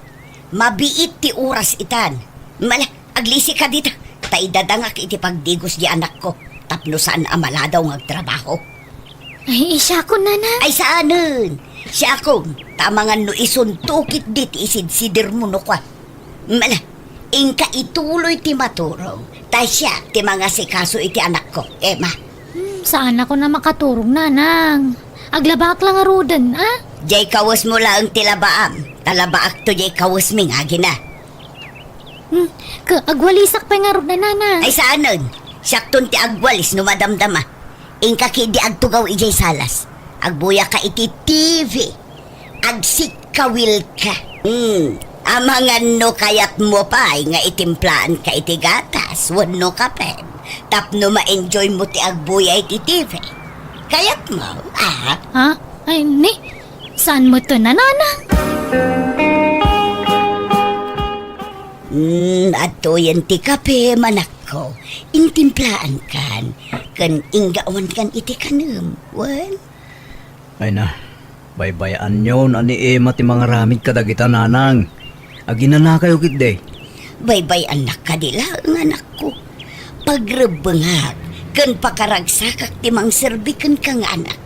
Mabiit ti oras itan. Mala, aglisika dita. Ta idadangak iti pagdigos diay anakko. Tapno saan a maladaw nga agtrabaho. Ay, siakon, Nanang. Ay, saanen. Siakon, ta amangan no isunto ketdi ti isidsidirmo no kua. Mala, inka ituloy ti maturog, ta siak ti mangasikaso iti anakko, Emma. Hmm, saanakon a makaturog, Nanang. Aglabaak la ngaruden, a? Diay kawesmo laeng ti labaam, ta labaakto diay kawesmi nga agina. Hmm, ke, agwalisak pay ngarud, Nanang. Ay, saanen. Siakton ti agwalis no madamdama. Inka ketdi agtugaw idiay salas. Agbuyaka iti T V. Agsikkawilka. Hmm, amangan no kayatmo pay nga itimplaan ka iti gatas wenno kape tapno ma-enjoy mo ti agbuya iti T V. Kayatmo, a? Ha? Ay, ni? Saan mo to, Nanang? Hmm, adtoyen ti kape, manakko. Intimplaankan, ken inggawankan iti kanem, wen? Ay na, baybay-anyon a ni Emma ti mangaramid kadagita, Nanang. Aginanakayo ketdi. Baybay-annak kadi laeng, anakko. Pagrebbengak ken pakaragsakak ti mangserbi kenka nga anak.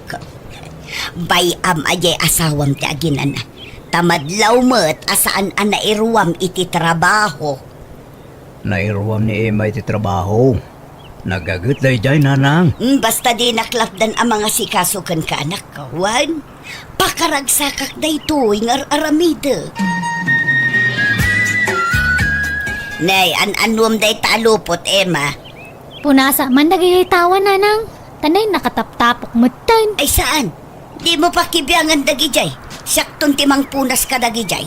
Bay-am a diay asawam ti aginana. Ta madlaw met a saan a nairuam iti trabaho. Nairuam ni Emma iti trabaho. Nagaget daydiay, Nanang. Mm, basta dinak lapdan a mangasikaso kenka, anakko. Wen, pakaragsakak daytoy nga ar-aramidek. Nay, an-annuam dayta a lupot, Emma. Punasak man dagiti tawa, Nanang. Ta nay, nakataptapok metten. Ay, saan? Dimo pakibiangan dagidiay. Siakton ti mangpunas kadagidiay.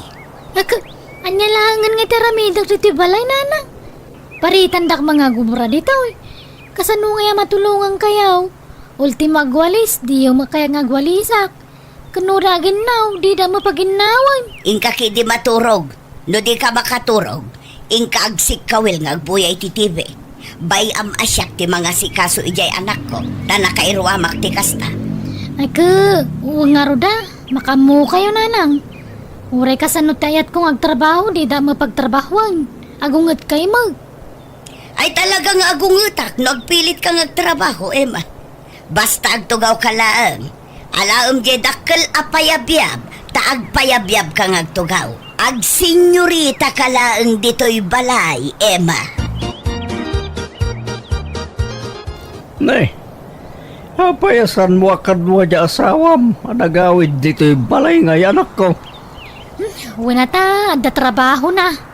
Ak-, ania laengen nga iti aramidek ditoy balay, Nanang? Paritandak mangagubra ditoy. Kasano ngay a matulongankayo? Ultimo agwalis, diyo met kayat nga agwalisak. Ken no di aginnaw, dida met paginnawen. Inka ketdi maturog. No dika makaturog, inka agsikkawil nga agbuya iti T V. Bay-am a siak ti mangasikaso idiay anakko, ta nakairuamak ti kasta. Ay, ke, wen ngarud a, makaammokayo, Nanang. Uray kasano ti ayatko nga agtrabaho, dida mapagtrabahoan. Agungetkay met. Ay, talaga nga agungetak no agpilitka nga agtrabaho, Emma. Basta agtugawka laeng. Alaem diay dakkel a payabyab, ta agpayabyabka nga agtugaw. Agsenyoritaka laeng ditoy balay, Emma. Nay, apay a saanmo a kadua diay asawam a nagawid ditoy balay ngay, anakko? Hmm, wen a ta, adda trabahona.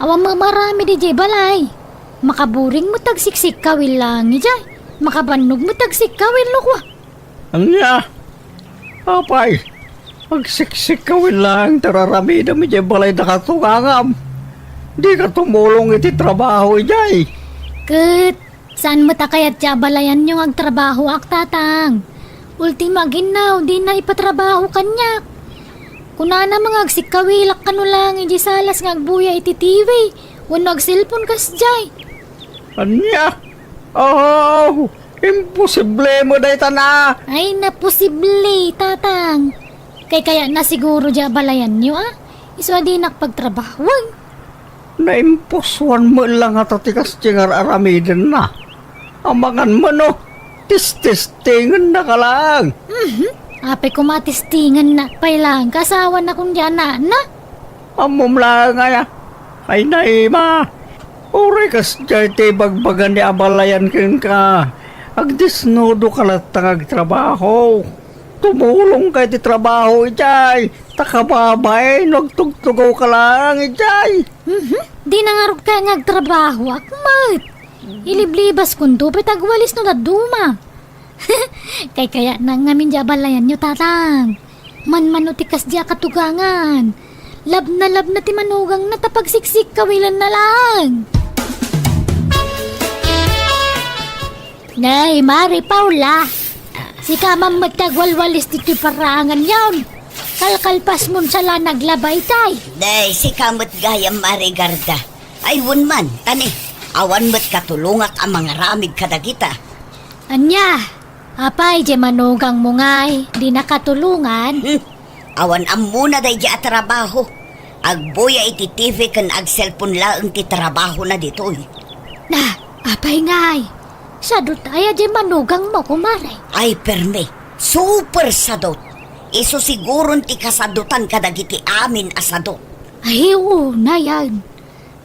Awan met maaramid idiay balay. Makaburing met agsiksikkawil laeng idiay. Makabannog met agsikkawil no kua. Ania? Apay, agsiksikkawil laeng ti ar-aramidem idiay balay da katugangam. Dika tumulong iti trabaho idiay. Ket saan met a kayat ti abalayanyo nga agtrabahoak, Tatang. Ultimo aginnaw, dina ipatrabaho kaniak. Kunana nga agsikkawilak kano laeng idiay salas nga agbuya iti T V wenno agselpon kasdiay. Ania? Oh, imposible met daytan a. Ay, naposible, Tatang. Kay kayatna siguro diay abalayanyo a. Isu a dinak pagtrabahoen. Naimposuan met la ngata ti kasdiay nga ar-aramidenna. Amangan met no, tistestengennaka laeng. Mhm. Apay koma testingennak pay laeng, kasawana kon diay anakna? Ammom laeng aya. Ay, Nay, Emma, uray kasdiay ti ibagbaga ni abalayan kenka, agdesnudoka latta nga agtrabaho. Tumulongka iti trabaho idiay, ta kababain no agtugtugawka laeng idiay. Mhm. Dina ngarud kayat nga agtrabahoak met. Iliblibaskonto pay ta agwalis no dadduma. Kay kayatna ngamin diay abalayanyo, Tatang. Manmano ti kasdiay a katugangan. Labnalabna ti manugangna ta pagsiksikkawilna laeng. Nay, Mare Paula, sika man met ti agwalwalis ditoy paraanganyon. Kalkalpasmon sa la naglaba itay. Nay, sika met gayam, Mare Garda. Ay, wen man, tani, awan met katulongak a mangaramid kadagita. Ania? Apay, diay manugangmo ngay, dina katulongan? Hmm. Awan ammona daydiay a trabaho. Agbuya iti T V ken agselpon laeng ti trabahona ditoy. Na, apay ngay? Sadot aya diay manugangmo, kumare? Ay, permi. Super sadot. Isu siguron ti kasadotan kadagiti amin a sadot. Ay, oo, nayan.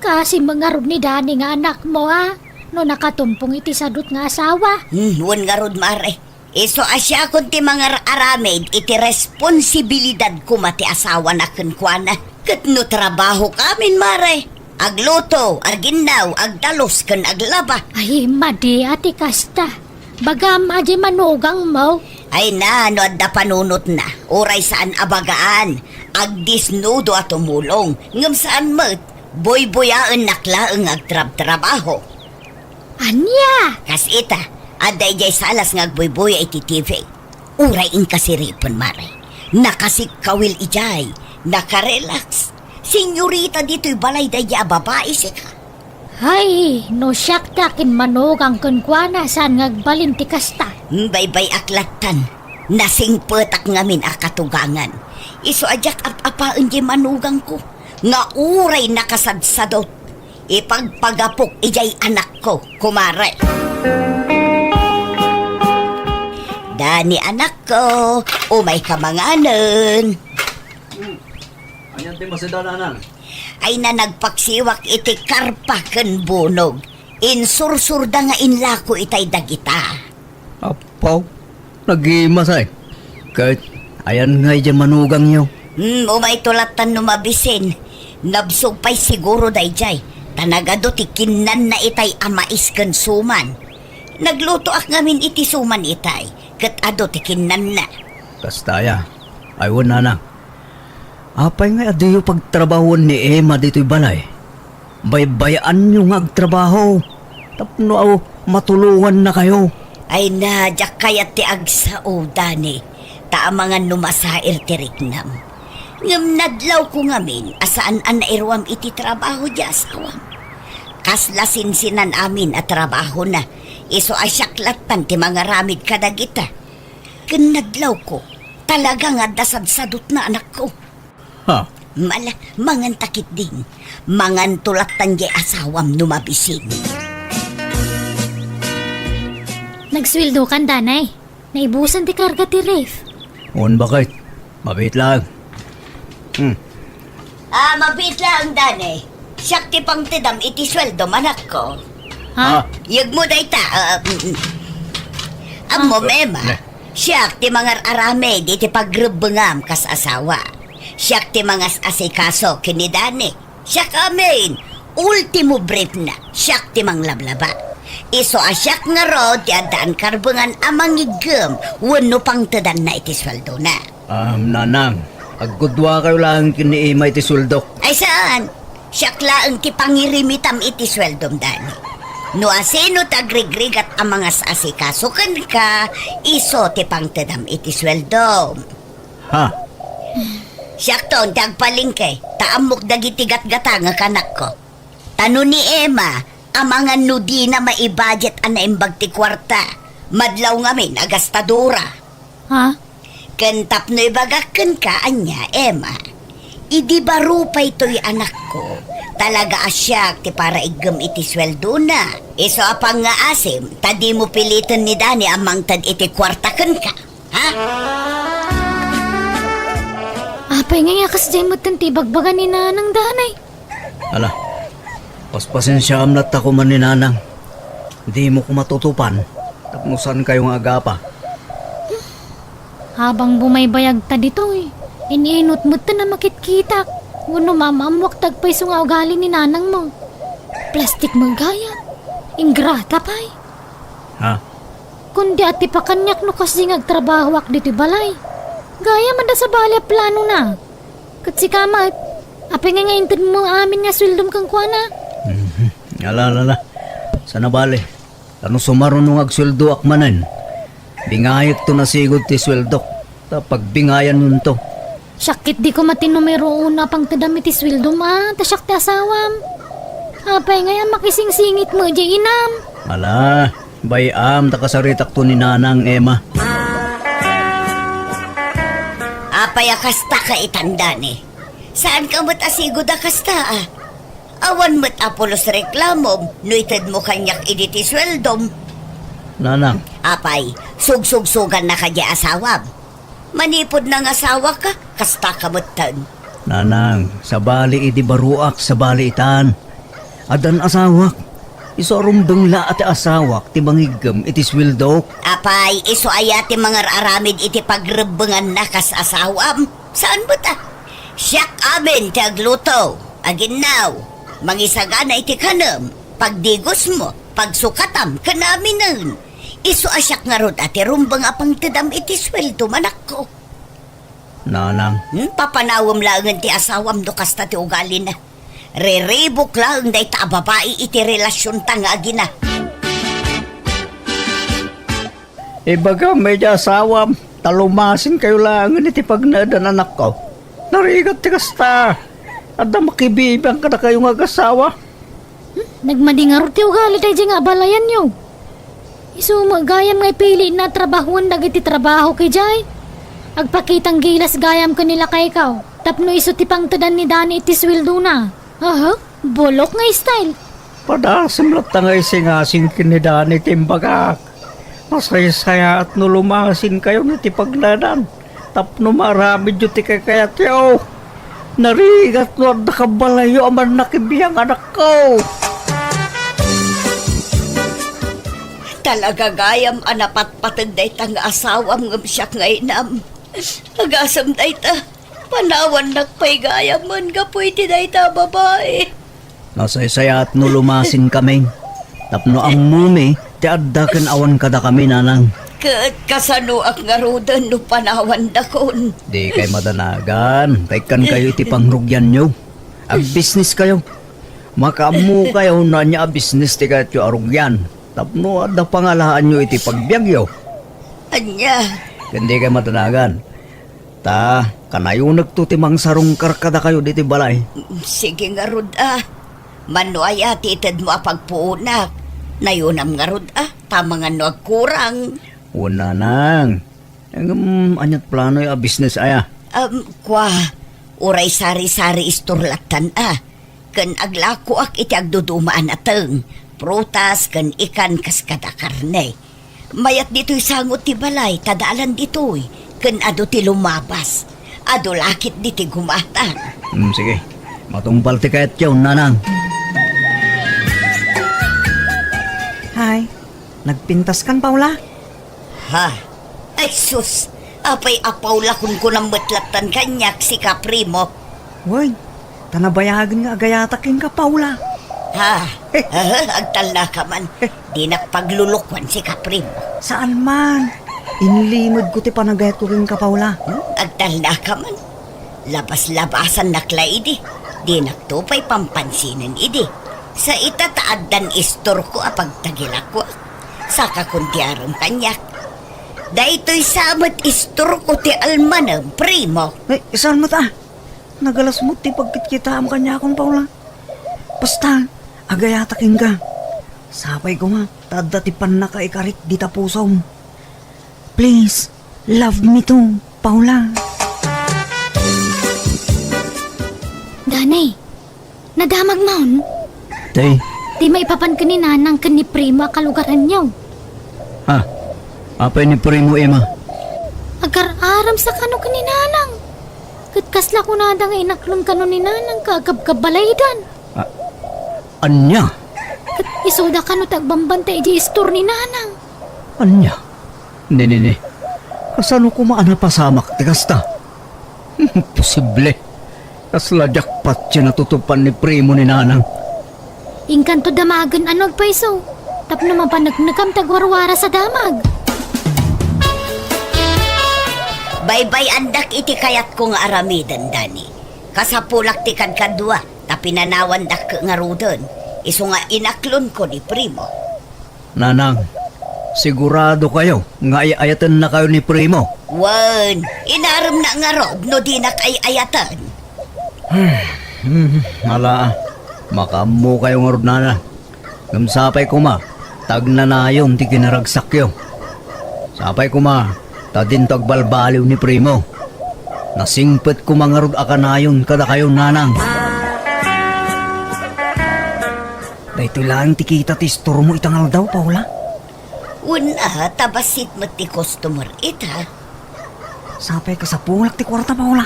Kaasi met ngarud ni Dani nga anakmo, a, no nakatumpong iti sadot nga asawa? Hmm, wen ngarud, Mare. Isu a siakon ti mangar-aramid iti responsibilidad koma ti asawana kenkuana. Ket no trabahokamin, Mare, agluto, aginnaw, agdalus, ken aglaba. Ay, madi a ti kasta. Bagam a diay manugangmo. Ay na, no adda panunotna, uray saan a bagaan, agdesnudo a tumulong, ngem saan met, buybuyaennak laeng nga agtrabtrabaho. Ania? Kas ita, adda idiay salas nga agbuybuya iti T V. Uray inkasiripen, Mare. Nakasikkawil idiay, nakarelax. Senyorita ditoy balay daydiay a babai, sika. Hay, no siak ti akinmanugang kenkuana, saan nga agbalin ti kasta? Hmm, baybay-ak lattan. Nasingpetak ngamin a katugangan. Isu a diak ap-apaen diay manugangko nga uray nakasadsadot, ipagpagapok idiay anakko, kumare. Dani, anakko, umayka manganen. Anian ti masida, nanang? Ay na, nagpaksiwak iti karpa ken bunog. Insursurda nga inlako itay dagita. Apo, nagimasay. Ket ayan ngay diay manugangyo? Hmm, umayto lattan no mabisin. Nabsog pay siguro daydiay, ta nagadu ti kinnanna itay a mais ken suman. Naglutoak ngamin iti suman itay, ket adu ti kinnanna. Kasta aya. Ay wen, nanang. Apay ngay a diyo pagtrabahoen ni Emma ditoy balay? Baybay-anyo nga agtrabaho tapno, aw, matulongannakayo. Ay na, diak kayat ti agsao, Dani, ta amangan no masair ti riknam. Ngem nadlawko ngamin a saan a nairuam iti trabaho diay asawam. Kasla sinsinan amin a trabahona, isu a siak lattan ti mangaramid kadagita. Ken nadlawko, talaga nga adda sadsadotna, anakko. Ha, Mala, mangan ta ketdin. Mangan to lattan jay asawam no mabisin. Nagsueldokan, danay. Naibusan ti karga ti ref. Wen, baket. Mabiit laeng. Hmm. Ah, mabiit laeng, danay. Siak ti pangtedam iti sueldom, anakko. Ha? Ah. Yegmo dayta, ah, mm, mm. Ammom, ah, Emma. Ne. Siak ti mangar-aramid iti pagrebbengam kas asawa. Siak ti mangas-asikaso ken ni Dani. Siak amin. Ultimo briefna, siak ti manglablaba. Isu a siak ngarud ti addaan karbengan a mangiggem wenno pangtedanna iti sueldona. Ah, nanang, agguduakayo laeng ken ni Emma iti sueldok. Ay saan? Siak laeng ti pangirimitam iti sueldom, Dani. No asino ti agrigrigat a mangas-asikaso kenka, isu ti pangtedam iti sueldom. Ha? Siakton ti agpalengke, ta ammok dagiti gatgatangek, anakko. Ta no ni Emma, amangan no dina maibudget a naimbag ti kuarta, madlaw ngamin a gastadora. Ha? Ken tapno ibagak kenka, ania, Emma, idi baro pay toy anakko, talaga a siak ti paraiggem iti sueldona. Isu a pangngaasim, ta dimo piliten ni Dani a mangted iti kuarta kenka. Ha? Apay ngay a kasdiay metten ti ibagbaga ni Nanang, danay? Ala, paspasensiaam latta koma ni Nanang. Dimo koma tutupan tapno saankayo nga agapa. Habang bumaybayagta ditoy, in-inut metten a makitkitak wenno maam-ammoak ti agpayso nga ugali ni Nanangmo. Plastik met gayam. Ingrata pay. Ha? Kundi atipakanyak no kasdi nga agtrabahoak ditoy balay. Gayam adda sabali a planona. Ket sika met, apay ngay nga intedmo amin nga sueldom kenkuana? Mhm. Ala, ala, ala. Saan a bale. Ta no sumaruno nga agsueldoak manen, bingayekto nasigud ti sueldok. Ta pagbingayannonto. Siak ketdi koma ti numero uno a pangtedam iti sueldom a, ta siak ti asawam. Apay ngay a makisingsingit met jay inam? Ala, bay-am ta kasaritakto ni Nanang, Emma. Apay a kasta ka itan, Dani? Saanka met a sigud a kasta, a? Awan met a pulos reklamom no itedmo kaniak idi ti sueldom. Nanang. Apay, sugsugsuganna kadi asawam? Manipud nangasawaka, kastaka metten. Nanang, sabali idi baroak, sabali itan. Addan asawak. Isu a rumbeng la a ti asawak ti mangiggem iti sueldok. Apay, isu aya ti mangar-aramid iti pagrebbenganna kas asawam? Saan met a? Siak amin ti agluto, aginnaw, mangisagana iti kanem, pagdigosmo, pagsukatam, ken aminen. Isu a siak ngarud a ti rumbeng a pangtedam iti sueldom, anakko. Nanang. Hmm, papanawem laengen ti asawam no kasta ti ugalina. Riribuk laeng dayta a babai iti relasionta nga agina. Ibagam idiay asawam, ta lumasinkayo laengen iti pagnaedan, anakko. Narigat ti kasta. Adda makibibiang kadakayo nga agasawa. Hmm, nagmadi ngarud ti ugali daydiay nga abalayanyo. Isu met gayam nga ipilina a trabahoen dagiti trabaho idiay. Agpakitang gilas gayam ken ni lakaykaw tapno isu ti pangtedan ni Dani iti sueldona. Aha, bulok nga style. Padasem latta nga isingasing ken ni Dani ti imbagak. Masaysayaat no lumasinkayon iti pagnaedan tapno maaramidyo ti kaykayatyo. Narigat no adda kabalayyo a mannakibiang, anakko. Talaga gayam a napatpateg dayta nga asawam ngem siak nga inam. Agasem dayta, panawannak pay gayamen gapu iti dayta a babai. Nasaysayaat no lumasinkamin tapno ammomi ti adda ken awan kadakami, nanang. Ket kasanoak ngaruden no panawandakon? Dikay madanagan, ta ikkankayo iti pangrugianyo. Agbisniskayo. Makaammokayo no ania a bisnis ti kayatyo a rugian tapno adda pangalaanyo iti pagbiagyo. Ania? Ken dikay madanagan. Ta, kanayonekto ti mangsarungkar kadakayo ditoy balay. Sige ngarud a. Mano aya ti itedmo a pagpuonak? Nayonam ngarud a, ta amangan no agkurang. Wen, nanang. Ngem, aniat planoyo a bisnes aya? Um, kua, Uray sari-sari istor lattan a, ken aglakoak iti agduduma a nateng, prutas ken ikan kas kada karne. Mayat ditoy sango ti balay ta daalan ditoy, ken adu ti lumabas. Adu la ketdi ti gumatang. Hmm, sige. Matungpal ti kayatyo, nanang. Hay, nagpintaskan, Paula? Ha? Ay sus! Apay a Paula kunkunam met lattan kaniak sika, Primo? Wen, ta nabayagen nga agayatak kenka, Paula. Ha? Aha, agtalnaka man. Dinak paglulukuan sika, Primo. Saan man. Inlimedko ti panagayatko kenka, Paula. Hmm? Agtalnaka man. Labas-labasannak la idi. Dinakto pay pampansinen idi. Sa ita ta addan istorko a pagtagilakoak. Saka kun ti arum kaniak. Daytoy sa met istorko ti almanem, Primo. Ay, saan met a? Nagalas met ti pagkitkitaam kaniakon, Paula. Basta, agayatak kenka. Sapay koma, ta adda ti pannakaikarik dita pusom. Please, love me too, Paula. Danay, nadamagmon? Tay. Ti maipapan ken ni Nanang ken ni Primo a kalugaranyo. Ha? Apay ni Primo, Emma? Agar-aramsa kano ken ni Nanang. Ket kasla kunada nga inaklon kano ni Nanang ket agabgabalaydan. A-, ania? Ket isuda kano ti agbambantay idiay istor ni Nanang. Ania? Ni, ni, ni. Kasano koma a napasamak ti kasta? Imposible. Kasla jackpot ti natutupan ni Primo ni Nanang. Inkanto damagen a no agpayso tapno mapaneknekam ti agwarwaras a damag. Baybay-andak iti kayatko nga aramiden, Dani. Kasapulak ti kadkadua, ta pinanawandak ngaruden, isu nga inaklonko ni Primo. Nanang, sigurado kayo nga ay-ayatenna kayo ni Primo? Wen, inaremna ngarud no dinak ay-ayaten. Hmm, ala, makaammo kayo ngarud, Nanang. Ngem sapay koma, ta agnanayon ti kinaragsakyo. Sapay koma, ta dinto agbalbaliw ni Primo. Nasingpet koma ngarud a kanayon kadakayo, Nanang. Daytoy laeng ti kita ti istormo ita nga aldaw, Paula. Wen a, ta bassit met ti customer ita. Sapay kasapulak ti kuarta, Paula.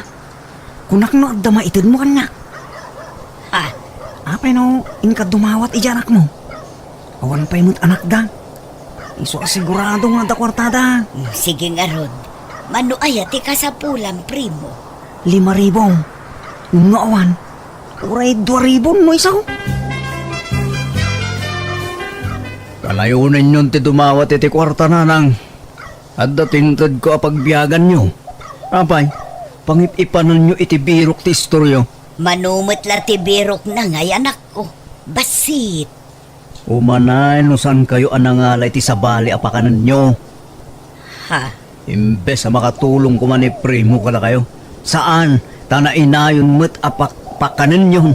Kunak no adda maitedmo kaniak. Ha? Apay no inka dumawat idiay anakmo? Awan pay met anakda. Isu a sigurado nga adda kuartada. Mm, sige ngarud. Mano aya ti kasapulam, Primo? Lima ribu. No awan, uray dua ribu no isu. Kanayonenyon ti dumawat iti kuarta, Nanang. Adda ti intedko a pagbiaganyo. Apay, pangip-ipanenyo iti birok ti istoryo. Mano met la ti birokna ngay anakko. Bassit. Umanay no saankayo a nangala iti sabali a pakanenyo. Ha? Imbes a makatulong koma ni Primo kadakayo, saan, ta nainayon met a pak-, pakanenyon.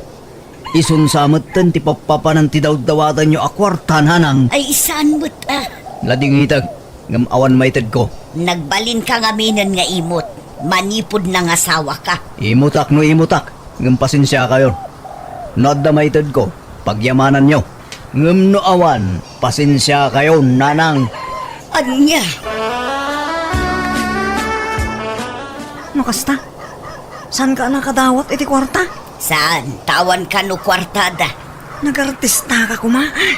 Isunsa metten ti pappapanan ti dawdawatanyo a kuarta, Nanang. Ay, saan met a? Nadingitek, ngem awan maitedko. Nagbalinka ngaminen nga imot. Manipud nangasawaka. Imutak no imutak, ngem pasensiakayon. No adda maitedko, pagyamananyo. Ngem no awan, pasensiakayon, Nanang. Ania? No kasta, saanka a nakadawat iti kuarta? Saan, ta awan kano kuartada. Nagartistaka koma, ah.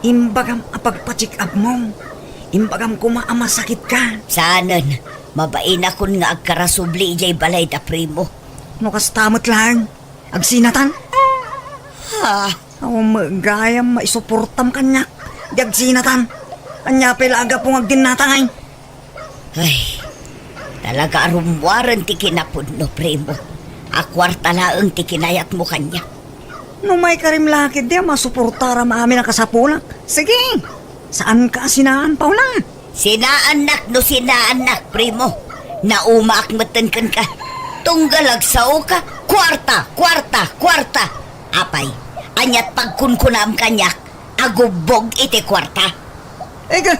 Imbagam a pagpa-check-upmo. Imbagam koma a masakitka. Saanen, mabainakon nga agkarasubli idiay balay da Primo. No kasta met laeng, agsinatan? Ha? Awan met gayam maisuportam kaniak, di agsinatan. Ania pay la a gapu nga agdinnatangay? Ay, talaga a rummuaren ti kinapudno, Primo. A kuarta laeng ti kinayatmo kaniak. No maikarim la ketdi a masuportaram amin a kasapulak, sige, saanka a sinaan, Paula. Sinaannak no sinaannak, Primo. Naumaak metten kenka. Tunggal agsaoka, kuarta, kuarta, kuarta. Apay, aniat pagkunkunam kaniak? Agubbog iti kuarta. Ega,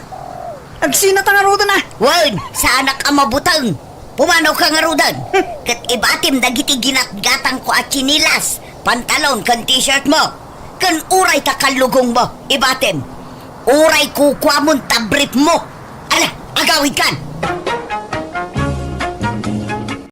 agsinata ngaruden a. Wen, saanak a mabuteng. Pumanaw ka ngaruden, ket ibatim dagiti ginatgatangko a tsinelas, pantalon, ken t-shirt mo, ken uray ta kallugong mo, ibatim. Uray kukuamon ta brief mo. Ala, agawid kan!